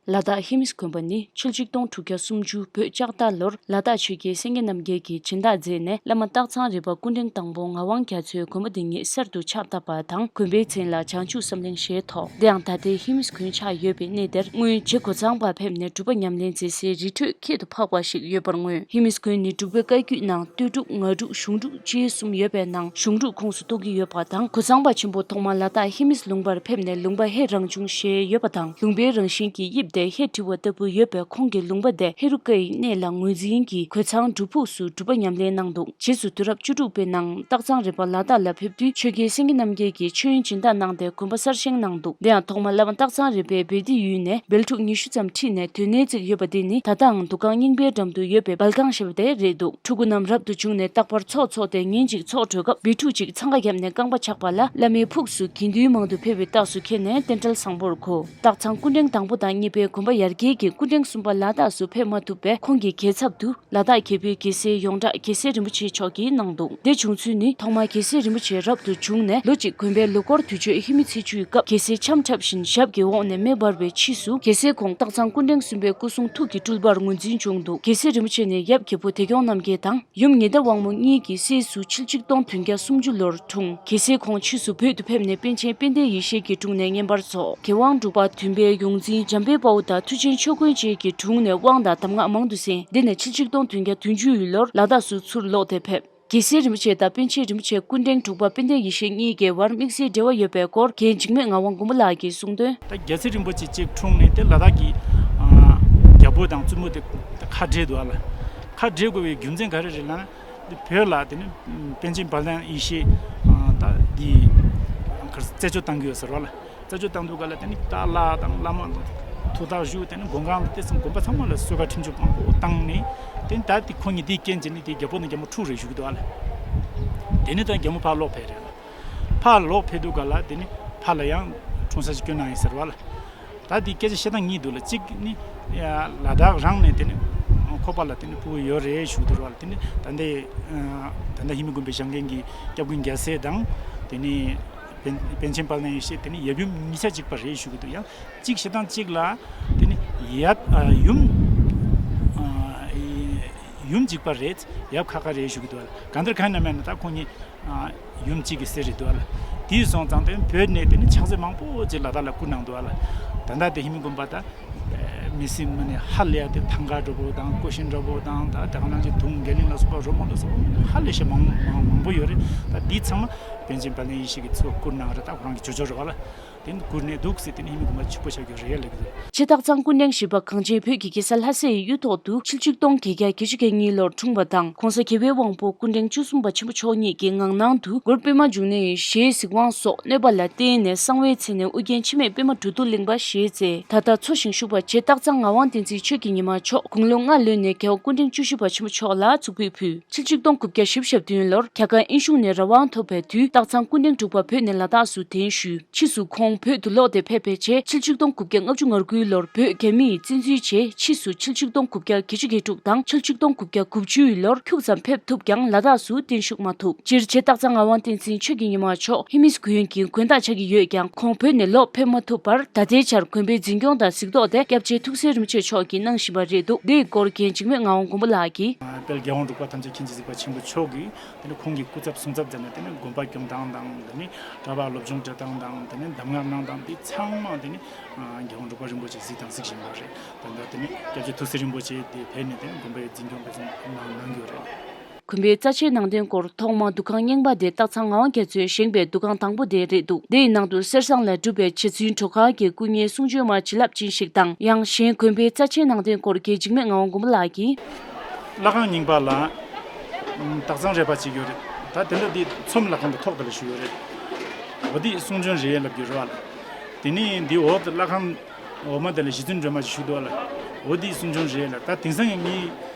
ལ་དྭགས་ཧེ་མིས་དགོན་པ་ནི་ཕྱི་ལོ་ཆིག་སྟོང་དྲུག་བརྒྱ་སུམ་ཅུ་བོད་ལྕགས་རྟ་ལོར་ལ་དྭགས་ཆོས་རྒྱལ་སེང་གེ་རྣམ་རྒྱལ་གྱིས་སྦྱིན་བདག་མཛད་ནས། བླ་མ་སྟག་ཚང་རས་པ་སྐུ་ཕྲེང་དང་པོ་ངག་དབང་རྒྱ་མཚོས་དགོན་པ་འདི་ཉིད་གསར་དུ་ཕྱག་བཏབ་པ་དང་། དགོན་པའི་མཚན་ལ་བྱང་ཆུབ་བསམ་གླིང་ཞེས་ཐོགས། དེ་ཡང་ད་ལྟའི་ཧེ་མིས་དགོན་ཆགས་ཡོད་པའི་གནས་དེར། སྔོན་རྗེ་གོ་ཚང་པ་ཕེབས་ནས་སྒྲུབ་པ་ཉམས་ལེན་མཛད་སའི་རི་ཁྲོད་ཁྱད་དུ་འཕགས་པ་ཞིག་ཡོད་པར་མངོན། ཧེ་མིས་དགོན་ནི་འབྲུག་པའི་བཀའ་བརྒྱུད་ནང་སྟོད་འབྲུག་ངར་འབྲུག་གཞུང་འབྲུག་ཅེས་གསུམ་ཡོད་པའི་ནང་གཞུང་འབྲུག་ཁོངས་སུ་གཏོགས་ཀྱི་ཡོད་པ་དང་། གོ་ཚང་པ་ཆེན་པོ་ཐོག་མར་ལ་དྭགས་ཧེ་མིས་ལུང་པར་ཕེབས་ནས་ལུང་པ་ཧེ་རང་བྱུང་ཞེས་ཡོད་པ་དང་། ལུང་པའི་རང་བཞིན་གྱི་དབྱིབས་དེ་ཧེ་བྲིས་པ་ལྟ་བུ་ཡོད་པས། ཁོང་གིས་ལུང་པ་དེ་ཧེ་རུ་ཀ་ཡི་གནས་ལ་ངོས་འཛིན་གྱིས་གོས་ཚང་སྒྲུབ་ཕུག་སུ་སྒྲུབ་པ་ཉམས་ལེན་གནང་འདུག་རྗེས་སུ་དུས་རབས་བཅུ་དྲུག་པའི་ནང་སྟག་ཚང་རས་པ་ལ་དྭགས་ལ་ཕེབས་དུས། ཆོས་རྒྱལ་སེང་གེ་རྣམ་རྒྱལ་གྱིས་མཆོད་ཡོན་སྦྱིན་བདག་གནང་སྟེ་དགོན་པ་གསར་བཞེངས་གནང་འདུག་དེ་ཡང་ཐོག་མར་བླ་མ་སྟག་ཚང་རས་པས་སྦལ་ཏི་ཡུལ་ནས་སྦལ་ཕྲུག་ཉི་ཤུ་ཙམ་ཁྲིད་ནས་དོན་གནས་བརྩིགས་ཡོད་པ་དེ་ནི། ད་ལྟའང་འདུ་ཁང་རྙིང་པའི་འགྲམ་དུ་ཡོད་པའི་སྦལ་ཁང་ཞེས་པ་དེ་རེད་འདུག་ཕྲུ་གུ་རྣམས་རབ་ཏུ་བྱུང་ནས་རྟག་པར་ཚོགས་འཚོགས་ཏེ། ཉིན་གཅིག་ཚོགས་གྲོལ་སྐབས་སྦལ་ཕྲུག་ཅིག་འཚང་ཁ་བརྒྱབ་ནས་རྐང་པ་ཆག་པ་ལ། བླ་མའི་ཕུགས་སུ་དགེ་འདུན་མང་དུ་ཕེབས་པའི་རྟགས་སུ་འཁྱེར་ནས་རྟེན་འབྲེལ་བཟང་པོར་གོ། སྟག་ཚང་སྐུ་ཕྲེང་དང་པོ་དང་གཉིས་པའི་དགོན་པ་ཡར་རྒྱས་ཀྱིས་སྐུ་ཕྲེང་གསུམ་པ་ལ་དྭགས་སུ་ཕེབས་མ་ཐུབ་པས། ཁོང་གི་རྒྱལ་ཚབ་ཏུ་ལ་དྭགས་རྒྱལ་པོའི་རྒྱལ་སྲས་ཡོངས་གྲགས་རྒྱལ་སྲས་རིན་པོ་ཆེ་མཆོག་གིས་གནང་འདུག་འདི་བྱུང་ཚུལ་ནི། ཐོག་མར་རྒྱལ་སྲས་རིན་པོ་ཆེ་རབ་ཏུ་བྱུང་ནས་ལོ་གཅིག་དགོན་པའི་ལོ་འཁོར་དུས་མཆོད་ཧེ་མི་ཚེས་བཅུའི་སྐབས་རྒྱལ་སྲས་འཆམ་འཁྲབ་བཞིན་ཞབས་ཀྱི་འོག་ནས་མེ་འབར་བའི་ཕྱིས་སུ། རྒྱལ་སྲས་ཁོང་སྟག་ཚང་སྐུ་ཕྲེང་གསུམ་པའི་སྐུ་གསུང་ཐུགས་ཀྱི་སྤྲུལ་པར་ངོས་འཛིན་བྱུང་འདུག་རྒྱལ་སྲས་རིན་པོ་ཆེ་ནི་ཡབ་རྒྱལ་པོ་བདེ་སྐྱོང་རྣམ་རྒྱལ་དང་ཡུམ་ཉི་ཟླ་དབང་མོ་གཉིས་ཀྱི་སྲས་སུ་ཕྱི་ལོ་ཆིག་སྟོང་བདུན་བརྒྱ་སུམ་ཅུ་ལོར་འཁྲུངས། རྒྱལ་སྲས་ཁོང་ཕྱིས་སུ་བོད་དུ་ཕེབས་ནས་པཎ་ཆེན་དཔལ་ལྡན་ཡེ་ཤེས་ཀྱི་དྲུང་ནས་བསྙེན་པར་རྫོགས། རྒྱལ་དབང་འབྲུག་པ་བདུན་པའི་ཡོངས་འཛིན་འཇམ་དཔལ་དཔའ་བོ་དང་མཐུ་ཆེན་ཆོས་དཀོན་བཅས་ཀྱི་དྲུང་ནས་དབང་དང་གདམས་ངག་མང་དུ་གསན། འདི་ནས་ཕྱི་ལོ་ཆིག་སྟོང་བདུན་བརྒྱ་བདུན་ཅུ་ལོར་ལ་དྭགས་སུ་ཚུར་ལོག་སྟེ་ཕེབས། རྒྱལ་སྲས་རིན་པོ་ཆེ་དང་པཎ་ཆེན་རིན་པོ་ཆེ་སྐུ་ཕྲེང་དྲུག་པ་དཔལ་ལྡན་ཡེ་ཤེས་གཉིས་ཀྱི་བར་དམིགས་བསལ་འབྲེལ་བ་ཡོད་པའི་སྐོར་རྒན་འཇིགས་མེད་ངག་དབང་མགོན་པོ་ལགས་ཀྱིས་གསུངས་དོན། ད་རྒྱལ་སྲས་རིན་པོ་ཆེ་གཅིག་འཁྲུངས་ནས་དེ་ལ་དྭགས་ཀྱི་ཨ་རྒྱལ་པོ་དང་བཙུན་མོ་དེ་ཁ་བྲལ་འདུག་ཨ་ལ། ཁ་བྲལ་དགོས་པའི་རྒྱུ་མཚན་ག་རེ་རེད་ལབ་ན། འདི་བོད་ལ་དེ་ནི་པཎ་ཆེན་དཔལ་ལྡན་ཡེ་ཤེས་ད་འདི་རྩད་གཅོད་བཏང་གི་ཡོད་ཟེར་བ་ལ། རྩད་གཅོད་བཏང་དུས་ག་ལ་དེ་ནི་ད་བླ་དང་བླ་མ་ཐུགས་ཐག་བཞུགས། དེ་ནི་མགོན་ཁང་དང་དེ་ཚང་དགོན་པ་ཚང་མ་ལ་གསོལ་ཁ་ཁྲིམས་གཅོད་མང་པོ་བཏང་ནས། དེ་ནི་ད་དེ་ཁོ་གཉིས་དེའི་རྐྱེན་བྱས་ནས་དེ་རྒྱལ་པོ་དང་རྒྱལ་མོ་འཁྲུག་རེད་ཞུ་གི་འདུག་ཨ་ལ། དེ་ནི་ད་རྒྱལ་མོ་ཕར་ལོག་ཕེབས་རེད་ལ། ཕར་ལོག་ཕེབས་དུས་ག་ལ་དེ་ནི་ཕར་ལ་ཡང་འཁྲུངས་ས་ཅིག་བསྐྱོན་གནང་ཡིན་ཟེར་བ་ལ། ད་དེ་སྐད་ཆ་བཤད་སྟངས་གཉིས་འདུག་ལ། གཅིག་ནི་ལ་དྭགས་རང་ནས་དེ་ནི་ཁོ་པ་ལ་དེ་ནི་ཕྲུ་གུ་ཡོད་རེད་ཞུ་གི་འདུག་ར་ལ། དེ་ནི་ད་ལྟའི་ད་ལྟ་ཧེ་མི་དགོན་པའི་བཞེངས་མཁན་གྱི་སྐྱབས་མགོན་རྒྱལ་སྲས་དང་། དེ་ནི་པཎ་པཎ་ཆེན་དཔལ་ལྡན་ཡེ་ཤེས་དེ་ནི་ཡབ་ཡུམ་གཉིས་ཆ་གཅིག་པ་རེད་ཞུ་གི་འདུག་ཡང་གཅིག་བཤད་སྟངས་གཅིག་ལ་དེ་ནི་ཡབ་ཨ་ཡུམ་ཨ་ཡུམ་གཅིག་པ་རེད། ཡབ་ཁ་ཁ་རེད་ཞུ་གི་འདུག་ལ། གང་ལྟར་གང་ཡིན་ན་མེད་ན་ད་ཁོང་གཉིས་ཨ་ཡུམ་གཅིག་གི་སྲས་རེད་འདུག་ལ། དེ་སོང་ཙང་དེ་བོད་ནས་དེ་ནི་ཕྱག་རྫས་མང་པོ་ཅིག་ལ་དྭགས་ལ་བསྐུར་གནང་འདུག་ལ། ད་ལྟ་དེ་ཧེ་མི་དགོན་པ་ད་མི་སེར་མ་ནས་ཧ་ལས་ཡ་དེ་ཐང་ག་འདྲ་པོ་དང་ཀོ་ཤིན་འདྲ་པོ་དང་། ད་དེ་ག་ནང་བཞིན་དུང་རྒྱ་གླིང་ལ་སོགས་པ་རོ་མ་ལ་སོགས་པ་ཧ་ལས་ཤ་མང་མང་མང་པོ་ཡོད་རེད། ད་འདི་ཚང་མ་པཎ་ཆེན་དཔལ་ལྡན་ཡེ་ཤེས་ཀྱིས་ཚུར་བསྐུར་གནང་རེད། ད་ཁོ་རང་གི་ཇོ་ཇོ་རེད་བ་ལ། དེ་བསྐུར་ནས་འདུག་ཟེར། དེ་ནི་ཧི་མི་དགོན་པ་ཕྱུག་པོ་ཆགས་རྒྱུ་རེད་ལབ་ཀྱི་འདུག། རྗེ་སྟག་ཚང་སྐུ་ཕྲེང་བཞི་པ་གངས་ཅན་བོད་ཀྱི་རྒྱལ་ས་ལྷ་སའི་གཡུ་ཐོག་ཏུ་ཕྱི་ལོ་ཆིག་སྟོང་བརྒྱད་བརྒྱ་བརྒྱད་ཅུ་གྱ་གཉིས་ལོར་འཁྲུངས་པ་དང་། ྋགོང་ས་རྒྱལ་བའི་དབང་པོ་སྐུ་ཕྲེང་བཅུ་གསུམ་པ་ཆེན་པོ་མཆོག་ཉིད་ཀྱི་ངག་ནང་དུ། གུ་རུ་པདྨ་འབྱུང་གནས་ཞེས་གཟིགས་དབང་སོགས་གནོད་པ་ལ་བརྟེན་ནས་གསང་བའི་ཚལ་ནས་ཨོ་རྒྱན་འཆི་མེད་པདྨ་འབྲུག་སྡུད་གླིང་པ་ཞེས་མཛད། ད་ལྟ་འཚོ་ཞིང་བཞུགས་པ་རྗེ་སྟག་ཚང་ངག་དབང་བསྟན་འཛིན་ཆོས་ཀྱི་ཉི་མ་མཆོག་དགུང་ལོ་ལྔ་ལོན་ནས་རྒྱལ་བ་སྐུ་ཕྲེང་བཅུ་བཞི་པ་ཆེན་པོ་མཆོག་ལ་གཙུག་ཕུད་ཕུལ། ཕྱི་ལོ་ཆིག་སྟོང་དགུ་བརྒྱ་བཞི་བཅུ་ཞེ་བདུན་ལོར་རྒྱ་གར་དབྱིན་གཞུང་ནས་རང་དབང་ཐོབ་པའི་དུས། སྟག་ཚང་སྐུ་ཕྲེང་དྲུག་པ་བོད་ནས་ལ་དྭགས་སུ་གདན་ཞུས། ཕྱིས་སུ་ཁོང་བོད་དུ་ལོག་སྟེ་ཕེབས་པའི་རྗེས། ཕྱི་ལོ་ཆིག་སྟོང་དགུ་བརྒྱ་ལྔ་བཅུ་ང་དགུ་ལོར་བོད་རྒྱ་མིས་བཙན་འཛུལ་བྱས། ཕྱིས་སུ་ཕྱི་ལོ་ཆིག་སྟོང་དགུ་བརྒྱ་བརྒྱད་ཅུ་གྱ་དྲུག་དང་ཕྱི་ལོ་ཆིག་སྟོང་དགུ་བརྒྱ་དགུ་བཅུ་ལོར་ཁྱུག་ཙམ་ཕེབས་ཐུབ་ཀྱང་ལ་དྭགས་སུ་གདན་ཞུགས་མ་ཐུབ། སྤྱིར་རྗེ་སྟག་ཚང་ངག་དབང་བསྟན་འཛིན་ཆོས་ཀྱི་ཉི་མ་མཆོག་ཧེ་མིས་དགོན་གྱི་དགོན་བདག་ཆགས་ཀྱི་ཡོད་ཀྱང་། ཁོང་བོད་ནས་ལོག་ཕེབས་མ་ཐུབ་པར། ད་ལྟའི་ཆར་དགོན་པའི་འཛིན་སྐྱོང་དང་གཟིགས་རྟོག་དེ་སྐྱབས་རྗེ་ཐུགས་སྲས་རིན་པོ་ཆེ་མཆོག་གིས་གནང་བཞིན་པ་རེད་འདུག། འདིའི་སྐོར་རྒན་འཇིགས་མེད་ངག་དབང་མགོན་པོ་ལགས་ཀྱིས། དཔལ་རྒྱལ་དབང་འབྲུག་པ་ཐམས་ཅད་མཁྱེན་ཅིང་གཟིགས་པ་ཆེན་པོ་མཆོག་གིས། དེ་ནས་ཁོང་གི་སྐུ་ཚབ་གསུང་ཚབ་མཛད་ནས། དེ་ནས་དགོན་པ་སྐྱོང་སྟངས་དང་། དེ་ནས་གྲྭ་པ་སློབ་སྦྱོང་སྤྲད་སྟངས་དང་། དེ་ནས་གདམས་ངག་གནང་སྟངས། དེ་ཚང་མ་དེ་ནས་རྒྱལ་དབང་འབྲུག་པ་རིན་པོ་ཆེ་གཟིགས་དང་གཟིགས་བཞིན་པ་རེད། ད་ལྟ་དེ་ནས་སྐྱབས་རྗེ་ཐུགས་སྲས་རིན་པོ་ཆེ་དེ་ཕེབས་ནས། དེ་ནས་དགོན་པའི་འཛིན་སྐྱོང་སྤེལ་གསུམ་གནང་གནང་རྒྱུ་རེད། དགོན་པའི་རྩ་ཆེའི་ནང་དོན་སྐོར་ཐོག་མར་འདུ་ཁང་རྙིང་པ་དེ་སྟག་ཚང་ངག་དབང་རྒྱ་མཚོས་བཞེངས་པའི་འདུ་ཁང་དང་པོ་དེ་རེད་འདུག། དེའི་ནང་དུ་གསེར་ཟངས་ལས་གྲུབ་པའི་རྗེ་བཙུན་གྲོ་ཁར་གྱི་སྐུ་བརྙན་གསུང་བྱོན་མ་བྱིན་རླབས་ཅན་ཞིག་དང་། ཡང་གཞན་དགོན་པའི་རྩ་ཆེའི་ནང་དོན་སྐོར་རྒན་འཇིགས་མེད་ངག་དབང་མགོན་པོ་ལགས་ཀྱིས། བླ་ཁང་རྙིང་པ་ལ་སྟག་ཚང་རས་པ་ཅིག་ཡོད་རེད། ད་དེ་འདྲ་དེ་ཚོམ་བླ་ཁང་གི་ཐོག་དེ་ལ་བཞུགས་ཡོད་རེད། འོ་དེ་གསུང་བྱོན་རེད་ལབ་ཀྱི་རེད་པ་ལ། དེ་ནས་འདི་འོག་ཏུ་བླ་ཁང་འོག་མ་དེ་ལ་རྗེ་བཙུན་སྒྲོལ་མ་ཞིག་བཞུགས་འདུག་པ་ལ། འོ་དེ་གསུང་བྱོན་རེད་ལ། ད་དེང་སང་གི་མི།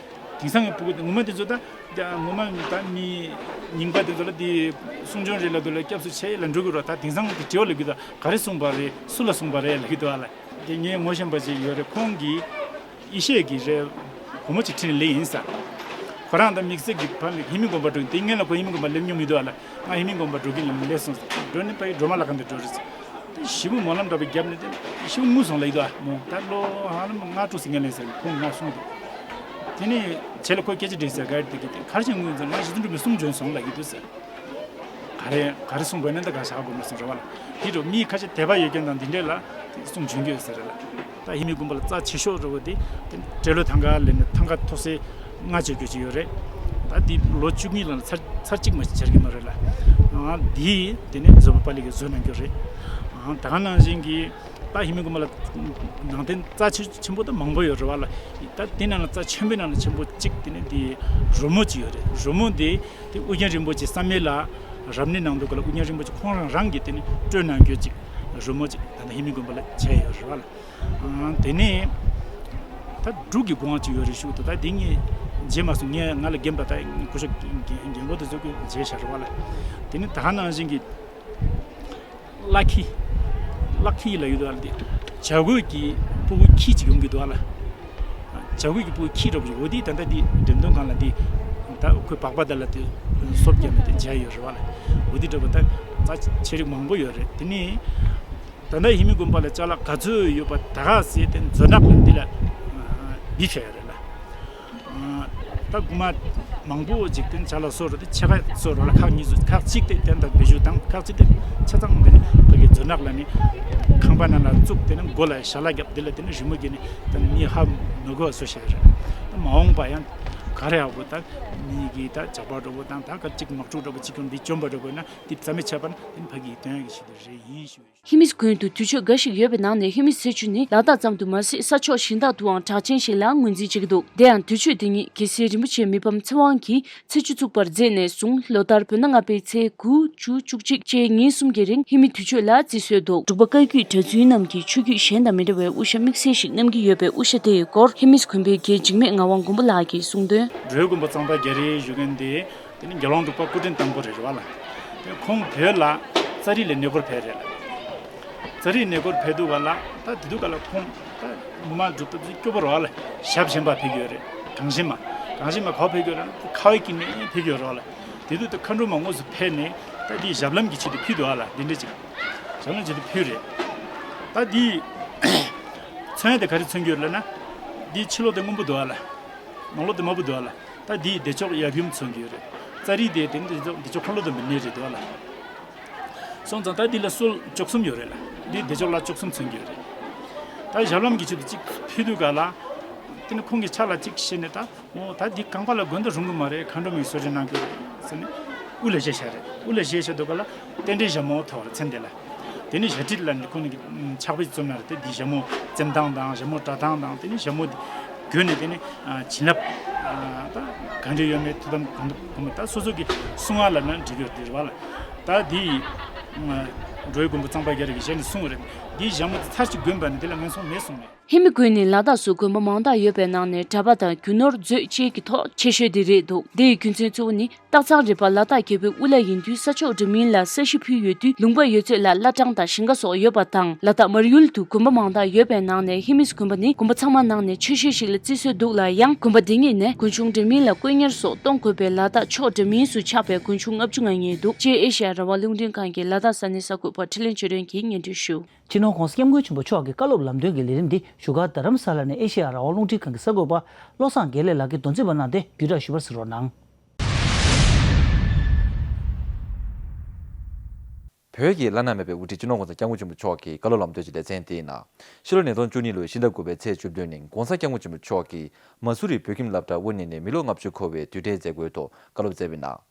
དེང་སང་གི་ཕྲུ་གུ་དེ་ངོ་མ་དེ་ཚོ་ད། ད་ངོ་མ་ད་མི་རྙིང་པ་དེ་ཚོ་ལ་དེ་གསུང་བྱོན་རེད་ལབ་དུས་ལ་སྐྱབས་སུ་མཆི་ལབ་འགྲོ་གི་རེད་པ། ད་དེང་སང་དེ་དྲི་བ་ལབ་ཀྱི་འདུག། ག་རེ་གསུངས་པ་རེད། སུ་ལ་གསུངས་པ་རེད་ལབ་ཀྱི་འདུག་པ་ལ། དེ་ངའི་ངོ་ཤེས་པ་ཅིག་ཡོད་རེད། ཁོང་གིས། ཡེ་ཤེས་ཀྱི་རེད། བུ་མོ་ཅིག་ཁྲིད་ནས་སླེབས་ཡིན་ཟེར། ཁོ་རང་དང་དམིགས་བསལ་གྱི་ཕ་མ་ཧེ་མི་དགོན་པ་འགྲོ། དེ་སྔོན་ལ་ཁོ་ཧེ་མི་དགོན་པ་སླེབས་མྱོང་མི་འདུག་པ་ལ། ང་ཧེ་མི་དགོན་པ་འགྲོ་གི་ཡིན་ལབ་སོང་ཟེར། འགྲོ་ནས་ཕ་གི་སྒྲོལ་མ་ལྷ་ཁང་དུ་འགྲོ་རེད་ཟེར། དེ་ཞེ་པོ་སྨོན་ལམ་འདྲ་པོ་བརྒྱབ་ནས། དེ་ཞེ་པོ་ངུ་སོང་ལབ་ཀྱི་འདུག་པ། མོ་ད་ལོ་ཧ་ལམ་ལྔ་དྲུག་ཙམ་སྔོན་ལ་ཟེར། ཁོང་ང་གསུངས་འདུག། དེ་ནས་རྗེས་ལ་ཁོས་སྐད་ཆ་དྲིས་ཟེར། ག་རེ་དེ་གི་དེ་ག་རེ་བྱས་ངུས་ཟེར། ང་རྗེ་བཙུན་སྒྲོལ་མའི་གསུང་བྱོན་སོང་ལབ་ཀྱི་འདུག་ཟེར། ག་རེ་ག་རེ་གསུངས་པ་ཡིན་ན་ད་ག་ཤེས་དགོས་མ་སོང་རེད་པ་ལ། དེ་འདྲ་མི་ཁ་ཤས་དད་པ་ཡོད་མཁན་དང་འདི་འདྲས་ལ་དེ་གསུང་བྱོན་གྱི་ཡོད་ས་རེད་ལ། ད་ཧེ་མི་དགོན་པ་ལ་རྩ་ཆེ་ཤོས་འདྲ་པོ་དེ་དེ་སྤྲེལ་ལོ་ཐང་ག་ལ་ནི་ཐང་ག་ཐོག་སེ་ལྔ་བྱེད་རྒྱུ་ཅིག་ཡོད་རེད། ད་དེ་ལོ་བཅུ་གཉིས་ལ་ཚར་ཚར་གཅིག་མ་གཏོགས་བྱེད་ཀྱི་མ་རེད་ལ། ཨང་། དེ་དེ་ནས་བཟོད་པ་པཱ་ལི་གིས་བཟོས་གནང་རྒྱུ་རེད། ཨང་། ད་ག་ནང་བཞིན་གྱི་ད་ཧེ་མི་དགོན་པ་ལ་ནང་རྟེན་རྩ་ཆེ་ཆེན་པོ་ད་མང་པོ་ཡོད་རེད་པ་ལ། ད་དེ་ནང་ལ་རྩ་ཆེན་པོའི་ནང་ལ་ཆེན་པོ་གཅིག་དེ་ནི་དེ་རོལ་མོ་ཅིག་ཡོད་རེད། རོལ་མོ་དེ་དེ་ཨོ་རྒྱན་རིན་པོ་ཆེ་བསམ་ཡས་ལ་རབ་གནས་གནང་དུས་སྐབས་ལ་ཨོ་རྒྱན་རིན་པོ་ཆེ་ཁོང་རང་རང་གིས་དེ་ནི་སྤྲོད་གནང་རྒྱུ་ཅིག། རོལ་མོ་ཅིག་ད་ལྟ་ཧེ་མི་དགོན་པ་ལ་བྱས་ཡོད་རེད་པ་ལ། ཨང་། དེ་ནས་ད་འབྲུག་གི་སྒོ་ང་ཅིག་ཡོད་རེད་ཞུ་འདུག། ད་དེ་ངས་མཇལ་མ་སོང་། ངས་ང་ལ་རྒན་པ་ད་སྐུ་ཞབས་རྒན་རྒན་རྒན་གོག་དེ་ཚོ་གིས་མཇལ་བཞག་རེད་པ་ལ། དེ་ནས་ད་ག་ནང་བཞིན་གྱི་བླ་ཁྱི། བླ་ཁྱི་ལབ་ཡོད་དོ་ཨ་ལ། དེ་བྱ་རྒོད་ཀྱི་སྤུ་གུ་ཁྱི་ཅིག་ཡོང་གི་འདུག་ཨ་ལ། བྱ་རྒོད་ཀྱི་སྤུ་གུ་ཁྱི་འདྲ་པོ་ཅིག། འོ་དེ་ད་ལྟ་དེ་འགྲེམས་སྟོན་ཁང་ལ་དེ་ད་ཁོའི་པགས་པ་དེ་ལ་དེ་སོ་བརྒྱབ་ནས་དེ་མཇལ་ཡོད་རེད་པ་ལ། འོ་དེ་འདྲ་པོ་ད་རྩ་ཆེ་རིགས་མང་པོ་ཡོད་རེད། དེ་ནས་ད་ལྟ་ཧེ་མི་དགོན་པ་ལ་ཅ་ལག་ག་ཚོད་ཡོད་པ་ད་ག་ཟེར་དེ་མཛོད་འདག་ལ་འདི་ལ་བི་བྱས་ཡོད་རེད་ལ། ད་རྐུན་མ་མང་པོ་ཅིག་དེ་ཅ་ལག་བཟོ་རུ་དེ་ཕྱེད་ཀ་བཟོ་རུ་ལ། ཁག་གཉིས་བཟོ། ཁག་གཅིག་དེ་དེ་འདྲ་བེད་སྤྱོད་བཏང་། ཁག་གཅིག་དེ་ཆ་ཚང་དེ་ནི་ཕ་གི་མཛོད་འདག་ལ་ནི་ཁང་པ་ནང་ལ་བཙུགས། དེ་ནི་སྒོ་ལ་ཞལ་ལག་བརྒྱབ། དེ་ལ་དེ་ནི་རི་མོ་བརྒྱབ་ནས་ད་ནི་མི་ཧ་མི་གོ་བ་བཟོ་བཞག་རེད། ད་མ་འོངས་པ་ཡང་ག་རེ་ཧ་གོ། ད་མི་གི་ད་ཇག་པ་འདྲ་པོ་དང་ད་ག་ཅིག་དམག་འཁྲུག་འདྲ་པོ་ཅིག་ཡོང་དུས་བཅོམ་པ་འདྲ་པོ་ན་དེ་རྩ་མེད་ཆགས་པ་ན་དེ་ནི་ཕ་གི་དོན་ཡག་གི་ཆེད་དུ་རེད་ཡིན་ཞུ། ཧེ་མིས་དགོན་དུ་དུས་མཆོད་འགའ་ཞིག་ཡོད་པའི་ནང་ནས་ཧེ་མི་ཚེས་བཅུ་ནི་ལ་དྭགས་ཙམ་དུ་མ་ཟད་ས་ཕྱོགས་གཞན་དག་ཏུའང་གྲགས་ཅན་ཞིག་ལ་ངོས་འཛིན་བྱེད་ཀྱི་འདུག། དེ་ཡང་དུས་མཆོད་དེ་ཉིད་རྒྱལ་སྲས་རིན་པོ་ཆེ་མི་ཕམ་ཚེ་དབང་གིས་ཚེས་བཅུ་བཙུགས་པར་མཛད་ནས་བཟུང་ལོ་ལྟར་བོད་ཟླ་ལྔ་པའི་ཚེས་དགུ། བཅུ། བཅུ་གཅིག་བཅས་ཉིན་གསུམ་གྱི་རིང་ཧེ་མི་དུས་མཆོད་ལ་བརྩི་སྲོལ་འདུག། འབྲུག་པ་བཀའ་བརྒྱུད་གྲྭ་བཙུན་རྣམས་ཀྱིས་ཆོས་བརྒྱུད་གཞན་དང་མི་འདྲ་བའི་དབུ་ཞྭ་དམིགས་བསལ་ཞིག་བསྣམས་ཀྱི་ཡོད་པའི་དབུ་ཞྭ་དེའི་སྐོར་ཧེ་མིས་དགོན་པའི་རྒན་འཇིགས་མེད་ངག་དབང་མགོན་པོ་ལགས་ཀྱིས་གསུངས་དོན། འགྲོ་བའི་མགོན་པོ་གཙང་པ་རྒྱ་རས་བཞུགས་མཁན་དེ། དེ་ནི་རྒྱལ་དབང་འབྲུག་པ་སྐུ་ཕྲེང་དང་པོ་རེད་རེད་པ་ལ། དེ་ཁོང་བོད་ལ་ཙཱ་རི་ལ་གནས་སྐོར་ཕེབས་རེད་ལ། ཙཱ་རི་གནས་སྐོར་ཕེབས་དུས་ག་ལ་ད་དེ་དུས་ག་ལ་ཁོང་ད་ངོ་མ་སྒྲུབ་ཐབས་སྐྱོ་པོ་རེད་པ་ལ། ཞབས་གཞན་པ་ཕེབས་ཀྱི་ཡོད་རེད། གངས་ཅན་མ། གངས་ཅན་མ་ག་པར་ཕེབས་ཀྱི་ཡོད་རེད་ན་ཁ་བའི་དཀྱིལ་ནས་ཕེབས་ཀྱི་ཡོད་རེད་པ་ལ། དེ་དུས་ད་མཁའ་འགྲོ་མ་དངོས་སུ་ཕེབས་ནས་ད་དེ་ཞབས་ལྷམ་གྱི་ཆེད་དུ་ཕུལ་འདུག་པ་ལ། དེ་འདྲ་ཅིག་ཞབས་ལྷམ་ཆེད་དུ་ཕུལ་རེད། ད་དེ་མཚོན་ཡ་དེ་ག་རེ་མཚོན་གྱི་ཡོད་རེད་ལབ་ན། དེ་ཕྱི་ལོགས་དེ་སྔོན་པོ་འདུག་པ་ལ། ནང་ལོགས་དེ་དམར་པོ་འདུག་པ་ལ། ད་འདིའི་བདེ་མཆོག་ཡབ་ཡུམ་མཚོན་གྱི་ཡོད་རེད། ཙཱ་རི་དེ་དེ་ནི་བདེ་མཆོག་བདེ་མཆོག་འཁོར་ལོ་སྡོམ་པའི་གནས་རེད་འདུག་པ་ལ། སོང་ཙང་ད་འདི་ལ་སྲོལ་བཅུ་གསུམ་ཡོད་རེད་ལ། འདིའི་བདེ་མཆོག་ལ་བཅུ་གསུམ་མཚོན་གྱི་ཡོད་རེད། ད་ཞབས་ལྷམ་གྱི་ཆེད་དུ་གཅིག་ཕུལ་དུས་ག་ལ། དེ་ནི་ཁོང་གི་ཕྱག་ལ་གཅིག་བཞེས་ནས་ད། འོ་ད་འདི་རྐང་པ་ལ་གོན་དུ་རུང་གི་མ་རེད། མཁའ་འགྲོ་མའི་གསོལ་རས་གནང་གི་རེད་ཟེར་ནས་དབུ་ལ་བཞེས་བཞག་རེད། དབུ་ལ་བཞེས་བཞག་དུས་ག་ལ་རྟེན་འབྲེལ་ཞྭ་མོ་ཐོགས་རེད། མཚན་དེ་ལ། དེ་ནས་ཞྭ་ཁྲིད་ལ་འདི་ཁོ་ནི་ཕྱག་དཔེ་བརྩམས་ན་རེད་དེ། འདི་ཞྭ་མོ་བཙེམ་སྟངས་དང་ཞྭ་མོ་བཀྲ་སྟངས་དང་། དེ་ནས་ཞྭ་མོ་འདི་གྱོན་ནས་དེ་ནས་བྱིན་རླབས་ད་ག་འདྲ་ཡོད་མེད། ཐུགས་དམ་གང་འདུག་གོ་མེད། ད་སོ་སོ་གི་གསུང་བ་ལབ་ན་འགྲིག་ཡོད་དེ་རེད་བ་ལ། ད་འདི་འགྲོ་བའི་མགོན་པོ་གཙང་པ་རྒྱ་རས་ཀྱི་ཞལ་ནས་གསུངས་པ་རེད། འདིའི་ཞྭ་མོ་འདི་ཚར་གཅིག་གྱོན་པ་ནི་འདི་ལ་ངན་སོང་མེད་གསུངས་མེད། ཧེ་མི་ཀུན་ནི་ལ་དྭགས་སུ་དགོན་པ་མང་དག་ཡོད་པའི་ནང་ནས་གྲྭ་པ་དང་རྒྱུ་ནོར་མཛོད་ཅན་གྱི་ཐོག་ཆེ་ཤོས་དེ་རེད་འདུག་དེའི་རྒྱུ་མཚན་གཙོ་བོ་ནི་སྟག་ཚང་རི་པ་ལ་དྭགས་རྒྱལ་པོའི་དབུ་བླ་ཡིན་དུས་ས་ཕྱོགས་འདྲ་མིན་ལ་ས་གཞི་ཕུལ་ཡོད་དུས་ལུང་པ་ཡོད་ཚད་ལ་བླ་བྲང་དང་ཞིང་ཁ་སོགས་ཡོད་པ་དང་། ལ་དྭགས་མར་ཡུལ་དུ་དགོན་པ་མང་དག་ཡོད་པའི་ནང་ནས་ཧེ་མིས་དགོན་པ་ནི་དགོན་པ་ཚང་མ་ནང་ནས་ཆེ་ཤོས་ཤིག་ལ་བརྩི་སྲོལ་འདུག་ལ། ཡང་དགོན་པ་འདི་ཉིད་ནས་དགོན་ཆུང་འདྲ་མིན་ལ་དཀོན་གཉེར་སོགས་གཏོང་དགོས་པའི་ལ་དྭགས་ཕྱོགས་འདྲ་མིན་སུ་ཆགས་པའི་དགོན་ཆུང་ལྔ་བཅུ་ང་གཉིས་འདུག་ཅེས་ཨེ་ཤེ་ཡ་རང་དབང་རླུང་འཕྲིན་ཁང་གི་ལ་དྭགས་ས་གནས་གསར་འགོད་པ་འཕྲིན་ལས་ཆོས་སྒྲོན་གྱིས་སྙན་སྒྲོན་ཞུ། སྤྱི་ནོར་༸གོང་ས་༸སྐྱབས་མགོན་ཆེན་པོ་མཆོག་གི་བཀའ་སློབ་ལམ་སྟོན་གྱི་ལས་རིམ་འདི་བཞུགས་སྒར་རྡ་རམ་ས་ལ་ནས་ཨེ་ཤེ་ཡ་རང་དབང་རླུང་འཕྲིན་ཁང་གི་གསར་འགོད་པ་བློ་བཟང་དགེ་ལེགས་ལགས་ཀྱིས་མདོ་འཛིན་པ་གནང་སྟེ་བརྒྱུད་བསྒྲགས་ཞུས་པར་གཟིགས་རོགས་གནང་། བོད་ཀྱི་བླ་ན་མེད་པའི་དབུ་ཁྲིད་སྤྱི་ནོར་༸གོང་ས་༸སྐྱབས་མགོན་ཆེན་པོ་མཆོག་གི་བཀའ་སློབ་ལམ་སྟོན་གྱི་ལེ་ཚན་དེའི་ནང་། ཕྱི་ལོ་ཉིས་སྟོང་བཅུ་གཉིས་ལོའི་ཕྱི་ཟླ་དགུ་པའི་ཚེས་བཅུ་བདུན་ཉིན་༸གོང་ས་༸སྐྱབས་མགོན་ཆེན་པོ་མཆོག་གིས་མ་སུ་རི་བོད་ཁྱིམ་སློབ་གྲྭ་དབུ་བརྙེས་ནས་མི་ལོ་ལྔ་བཅུ་འཁོར་བའི་དུས་དྲན་མཛད་སྒོའི་ཐོག་བཀའ་སློབ་སྩལ་བའི་ནང་།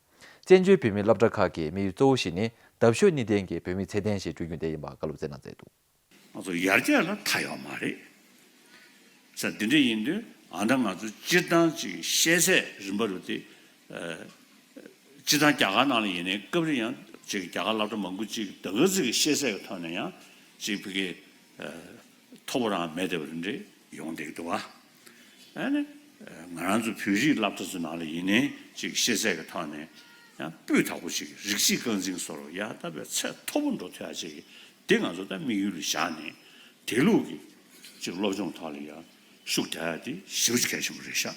བཙན་བྱོལ་བོད་མིའི་སློབ་གྲྭ་ཁག་གི་དམིགས་ཡུལ་གཙོ་བོ་ཞིག་ནི་འདབ་གཤོག་གཉིས་ལྡན་གྱི་བོད་མིའི་ཚད་ལྡན་ཞིག་བསྐྲུན་རྒྱུ་དེ་ཡིན་པ་བཀའ་སློབ་སྩལ་གནང་མཛད་འདུག་ང་ཚོ་ཡར་རྒྱས་ལ་མཐའ་ཡོད་མ་རེད། ས་འདི་འདྲ་ཡིན་དུས་ཨ་ད་ང་ཚོ་སྤྱིར་བཏང་ཅིག་ཤེས་ཚད་རིམ་པ་རུ་དེ། སྤྱིར་བཏང་རྒྱ་གར་ནང་ལ་ཡིན་ནའི་སྐབས་རེ་ཡང་ཅིག་རྒྱ་གར་སློབ་གྲྭ་མང་པོ་ཅིག་ད་ག་ཚོད་ཀྱི་ཤེས་ཚད་ཀྱི་ཐོག་ནས་ཡང་ཅིག་ཕ་གི་མཐོ་པོ་རང་མེད་བསྡད་པ་རེད་འདྲ་ཡོང་བསྡད་ཀྱི་འདུག་བ། ཨ་ནི་ང་རང་ཚོ་བོད་རིགས་སློབ་གྲྭ་ཚོ་ནང་ལ་ཡིན་ནའི་ཅིག་ཤེས་ཚད་ཀྱི་ཐོག་ནས་ཡང་སྤུས་དག་པོ་ཅིག་རིགས་གཅིག་རྐང་འཛིན་བཟོ་འདྲ་ཡ་ད་བའི་ཚད་མཐོ་པོ་འགྲོ་ཐུབ་ཡ་ཅིག་འདི་ང་ཚོ་ད་དམིགས་ཡུལ་ལ་བཞག་ནས་དེ་ལུགས་ཀྱི་ཅིག་སློབ་སྦྱོང་ཐོག་ལ་ཡང་ཤུགས་རྒྱག་ཡ་དེ་ཞེ་པོ་ཅིག་གལ་ཆེན་པོ་རེད་ཤག་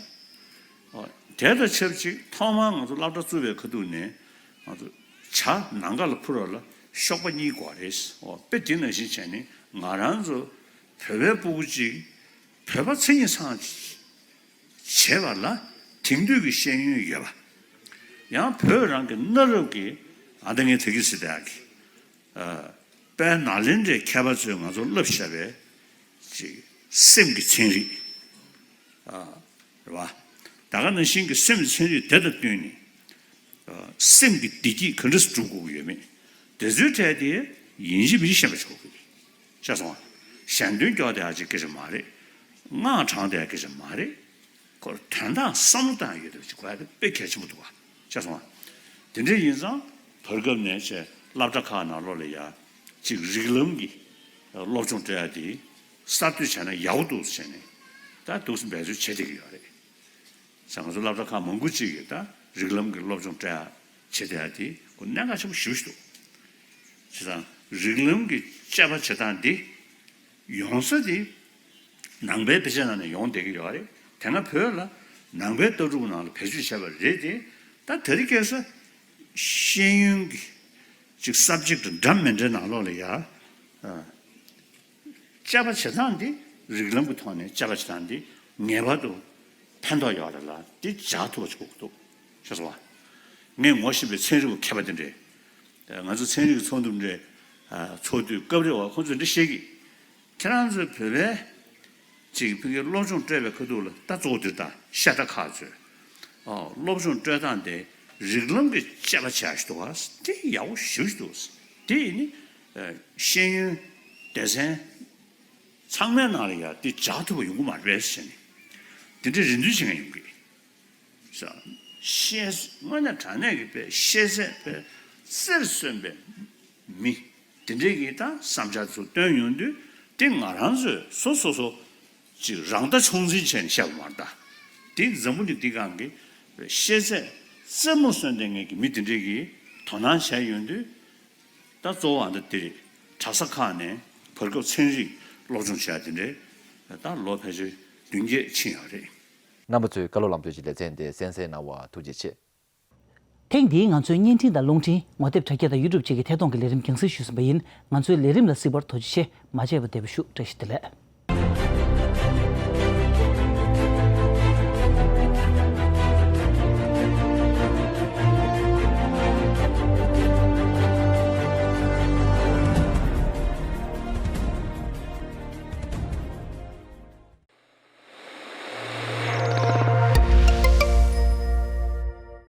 ཨོ། དེ་དང་ཆབས་ཅིག་ཐོག་མར་ང་ཚོ་སློབ་གྲྭ་བཙུགས་པའི་ཁ་ཐུག་ནས་ང་ཚོ་བྱ་ནམ་མཁའ་ལ་འཕུར་བ་ལ་གཤོག་པ་གཉིས་དགོས་རེད། ཨོ། དཔེ་དེ་ནང་བཞིན་བྱས་ནས་ང་རང་ཚོ་བོད་པའི་སྤུ་གུ་གཅིག་བོད་པ་མཚན་ཉིད་ཚང་བྱེད་པ་ལ་དེང་དུས་ཀྱི་ཤེས་ཡོན་ཡོད་པ། ཡང་བོད་རང་གི་གནའ་རབས་ཀྱི་ཨ་ད་ངས་ད་གི་སི་ད་གི་དཔལ་ནཱ་ལེནྡྲའི་མཁས་པ་ཚོས་ང་ཚོར་བསླབས་བཞག་པའི་ཅིག་སེམས་ཀྱི་ཚན་རིག་རེད་བ། ད་ག་ནང་བཞིན་གྱི་སེམས་ཀྱི་ཚན་རིག་དེ་དང་བསྟུན་ནས་སེམས་ཀྱི་བདེ་སྐྱིད་ག་འདྲ་སེ་སྒྲུབ་དགོས་ཀྱི་ཡོད་མེད་དེ་ཚོའི་གྲས་དེ་ཡིན་གཅིག་མིན་གཅིག་ཤེས་པ་ཞིག་དགོས་ཀྱི་རེད། ཤེས་སོང་ང་། ཞལ་འདོན་སྐྱོར་དེ་ཧ་ཅང་སྐད་ཆ་མ་རེད། སྔགས་བགྲང་དེ་ཧ་སྐད་ཆ་མ་རེད། ཁོར་དོན་དག་བསམ་བློ་བཏང་ཡོད་དེ་ཅིག་གོ་ཡ་དེ་དཔེ་གལ་ཆེན་པོ་འདུག་བ། ཤེས་སོང་ང་། དེ་འདྲ་ཡིན་ཙང་བར་སྐབས་ནས་ཆེ་སློབ་གྲྭ་ཁག་ནང་ལོགས་ལ་ཡ་ཅིག་རིགས་ལམ་གྱི་སློབ་སྦྱོང་སྤྲད་ཡ་དེ་གསར་གཏོད་བྱས་ན་ཡག་པོ་འདུག་ཟེར་ནས་ད་འདུག་སེ་འབད་རྩོལ་བྱེད་བསྡད་ཀྱི་ཡོད་རེད། ས་ང་ཚོ་སློབ་གྲྭ་ཁག་མང་པོ་ཅིག་གིས་ད་རིགས་ལམ་གྱི་སློབ་སྦྱོང་སྤྲད་ཡ་བྱེད་བསྡད་ཡ་དེ་ཁོ་གནད་འགག་ཆེན་པོ་ཞེ་པོ་ཞིག་འདུག་བྱས་ཙང་རིགས་ལམ་གྱི་དཔྱད་པ་བྱེད་སྟངས་འདི་ཡོང་ས་དེ་ནང་པའི་དཔེ་ཆ་ནང་ནས་ཡོང་བསྡད་ཀྱི་ཡོད་རེད། དེ་སྔ་བོད་ལ་ནང་པའི་ལྟ་གྲུབ་ནང་ལ་བེད་སྤྱོད་བྱས་པ་རེད་དེ། ད་དེ་རིང་ཁ་སང་ཤེས་ཡོན་གྱི་ཅིག་སབ་ཇེག་འདྲ་མི་འདྲའི་ནང་ལོགས་ལ་ཡ། དཔྱད་པ་བྱེད་སྟངས་འདི་རིགས་ལམ་གྱི་ཐོག་ནས་དཔྱད་པ་བྱེད་སྟངས་འདི་ངེས་པར་དུ་ཕན་ཐོགས་ཡོད་རེད་ལ་འདི་སྦྱར་ཐུབ་པ་ཞིག་དགོས་ཀྱི་འདུག་ཤེས་སོང་ང་། ངས་ངོ་ཤེས་པའི་ཚན་རིག་པ་མཁས་པ་དེ་འདྲས། ང་ཚོ་ཚན་རིག་གི་ཚོགས་འདུ་འདྲས་ཚོགས་དུས་སྐབས་རེ་བ་ཁོང་ཚོས་འདི་བཤད་ཀྱི། ཁྱེད་རང་ཚོས་བོད་པའི་ཅིག་ཕ་གིའི་སློབ་སྦྱོང་སྤྲད་པའི་ཁ་ཐུག་ལ་ད་གཙོ་བོ་དེ་ད་ཤ་ཁྲག་ཁག་ཚོས། ཨོ། སློབ་སྦྱོང་སྤྲད་སྟངས་དེ་རིགས་ལམ་གྱི་དཔྱད་པ་བྱས་ཞིག་འདུག་ག་དེ་ཡག་པོ་ཞེ་པོ་ཞིག་འདུག་དེ་ཡིན་ནི་ཤེས་ཡོན་སྡེ་ཚན་ཚང་མའི་ནང་ལ་ཡ་དེ་སྦྱར་ཐུབ་པ་ཡོང་གི་མ་རེད་ཟེར་ནས་དེ་འདྲའི་རེ་འདུན་བྱེད་མཁན་ཡོང་གི། ཤེས་དངོས་གནས་དྲང་གནས་ཀྱི་དཔེ་ཤེས་ཚད་དཔེ་རྩེར་སོན་པའི་མི་དེ་འདྲས་ཀྱིས་ད་བསམ་འཆར་ཚོ་བཏོན་ཡོང་དུས་དེ་ང་རང་ཚོས་སོ་སོ་སོ་ཅིག་རང་ལྟ་ཆུང་འཛིན་བྱས་ནས་བཤད་པ་མ་རེད་ད། དེ་འཛམ་བུ་གླིང་འདི་སྒང་གི་ཤེས་ཚད་རྩེ་མོར་སོན་བསྡད་མཁན་གྱི་མི་དེ་འདྲས་ཀྱིས་དོ་སྣང་བྱས་ཡོང་དུས། ད་གཙོ་བོ་ཨ་འདྲ་དེ་རེད། གྲྭ་ས་ཁག་ནས་བར་སྐབས་ཚན་རིག་སློབ་སྦྱོང་བྱས་དེ་འདྲའི་ད་ལོ་ཕལ་ཆེར་བདུན་བརྒྱད་ཕྱིན་ཡོད་རེད། རྣམ་པ་ཚོས་བཀའ་སློབ་ལམ་སྟོན་གྱི་ལེ་ཚན་དེ་གསན་གཟིགས་གནང་བར་ཐུགས་རྗེ་ཆེ། ཐེངས་འདིའི་ང་ཚོའི་བརྙན་འཕྲིན་དང་རླུང་འཕྲིན། ངོ་དེབ་དྲ་རྒྱ་དང་ཡུ་ཊུབ་བཅས་ཀྱི་ཐད་གཏོང་གི་ལས་རིམ་རྒྱང་སྲིང་ཞུས་ཟིན་པ་ཡིན། ང་ཚོའི་ལས་རིམ་ལ་གཟིགས་པར་ཐུགས་རྗེ་ཆེ། མ་མཇལ་བར་བདེ་པོ་བཞུགས། བཀྲ་ཤིས་བདེ་ལེགས།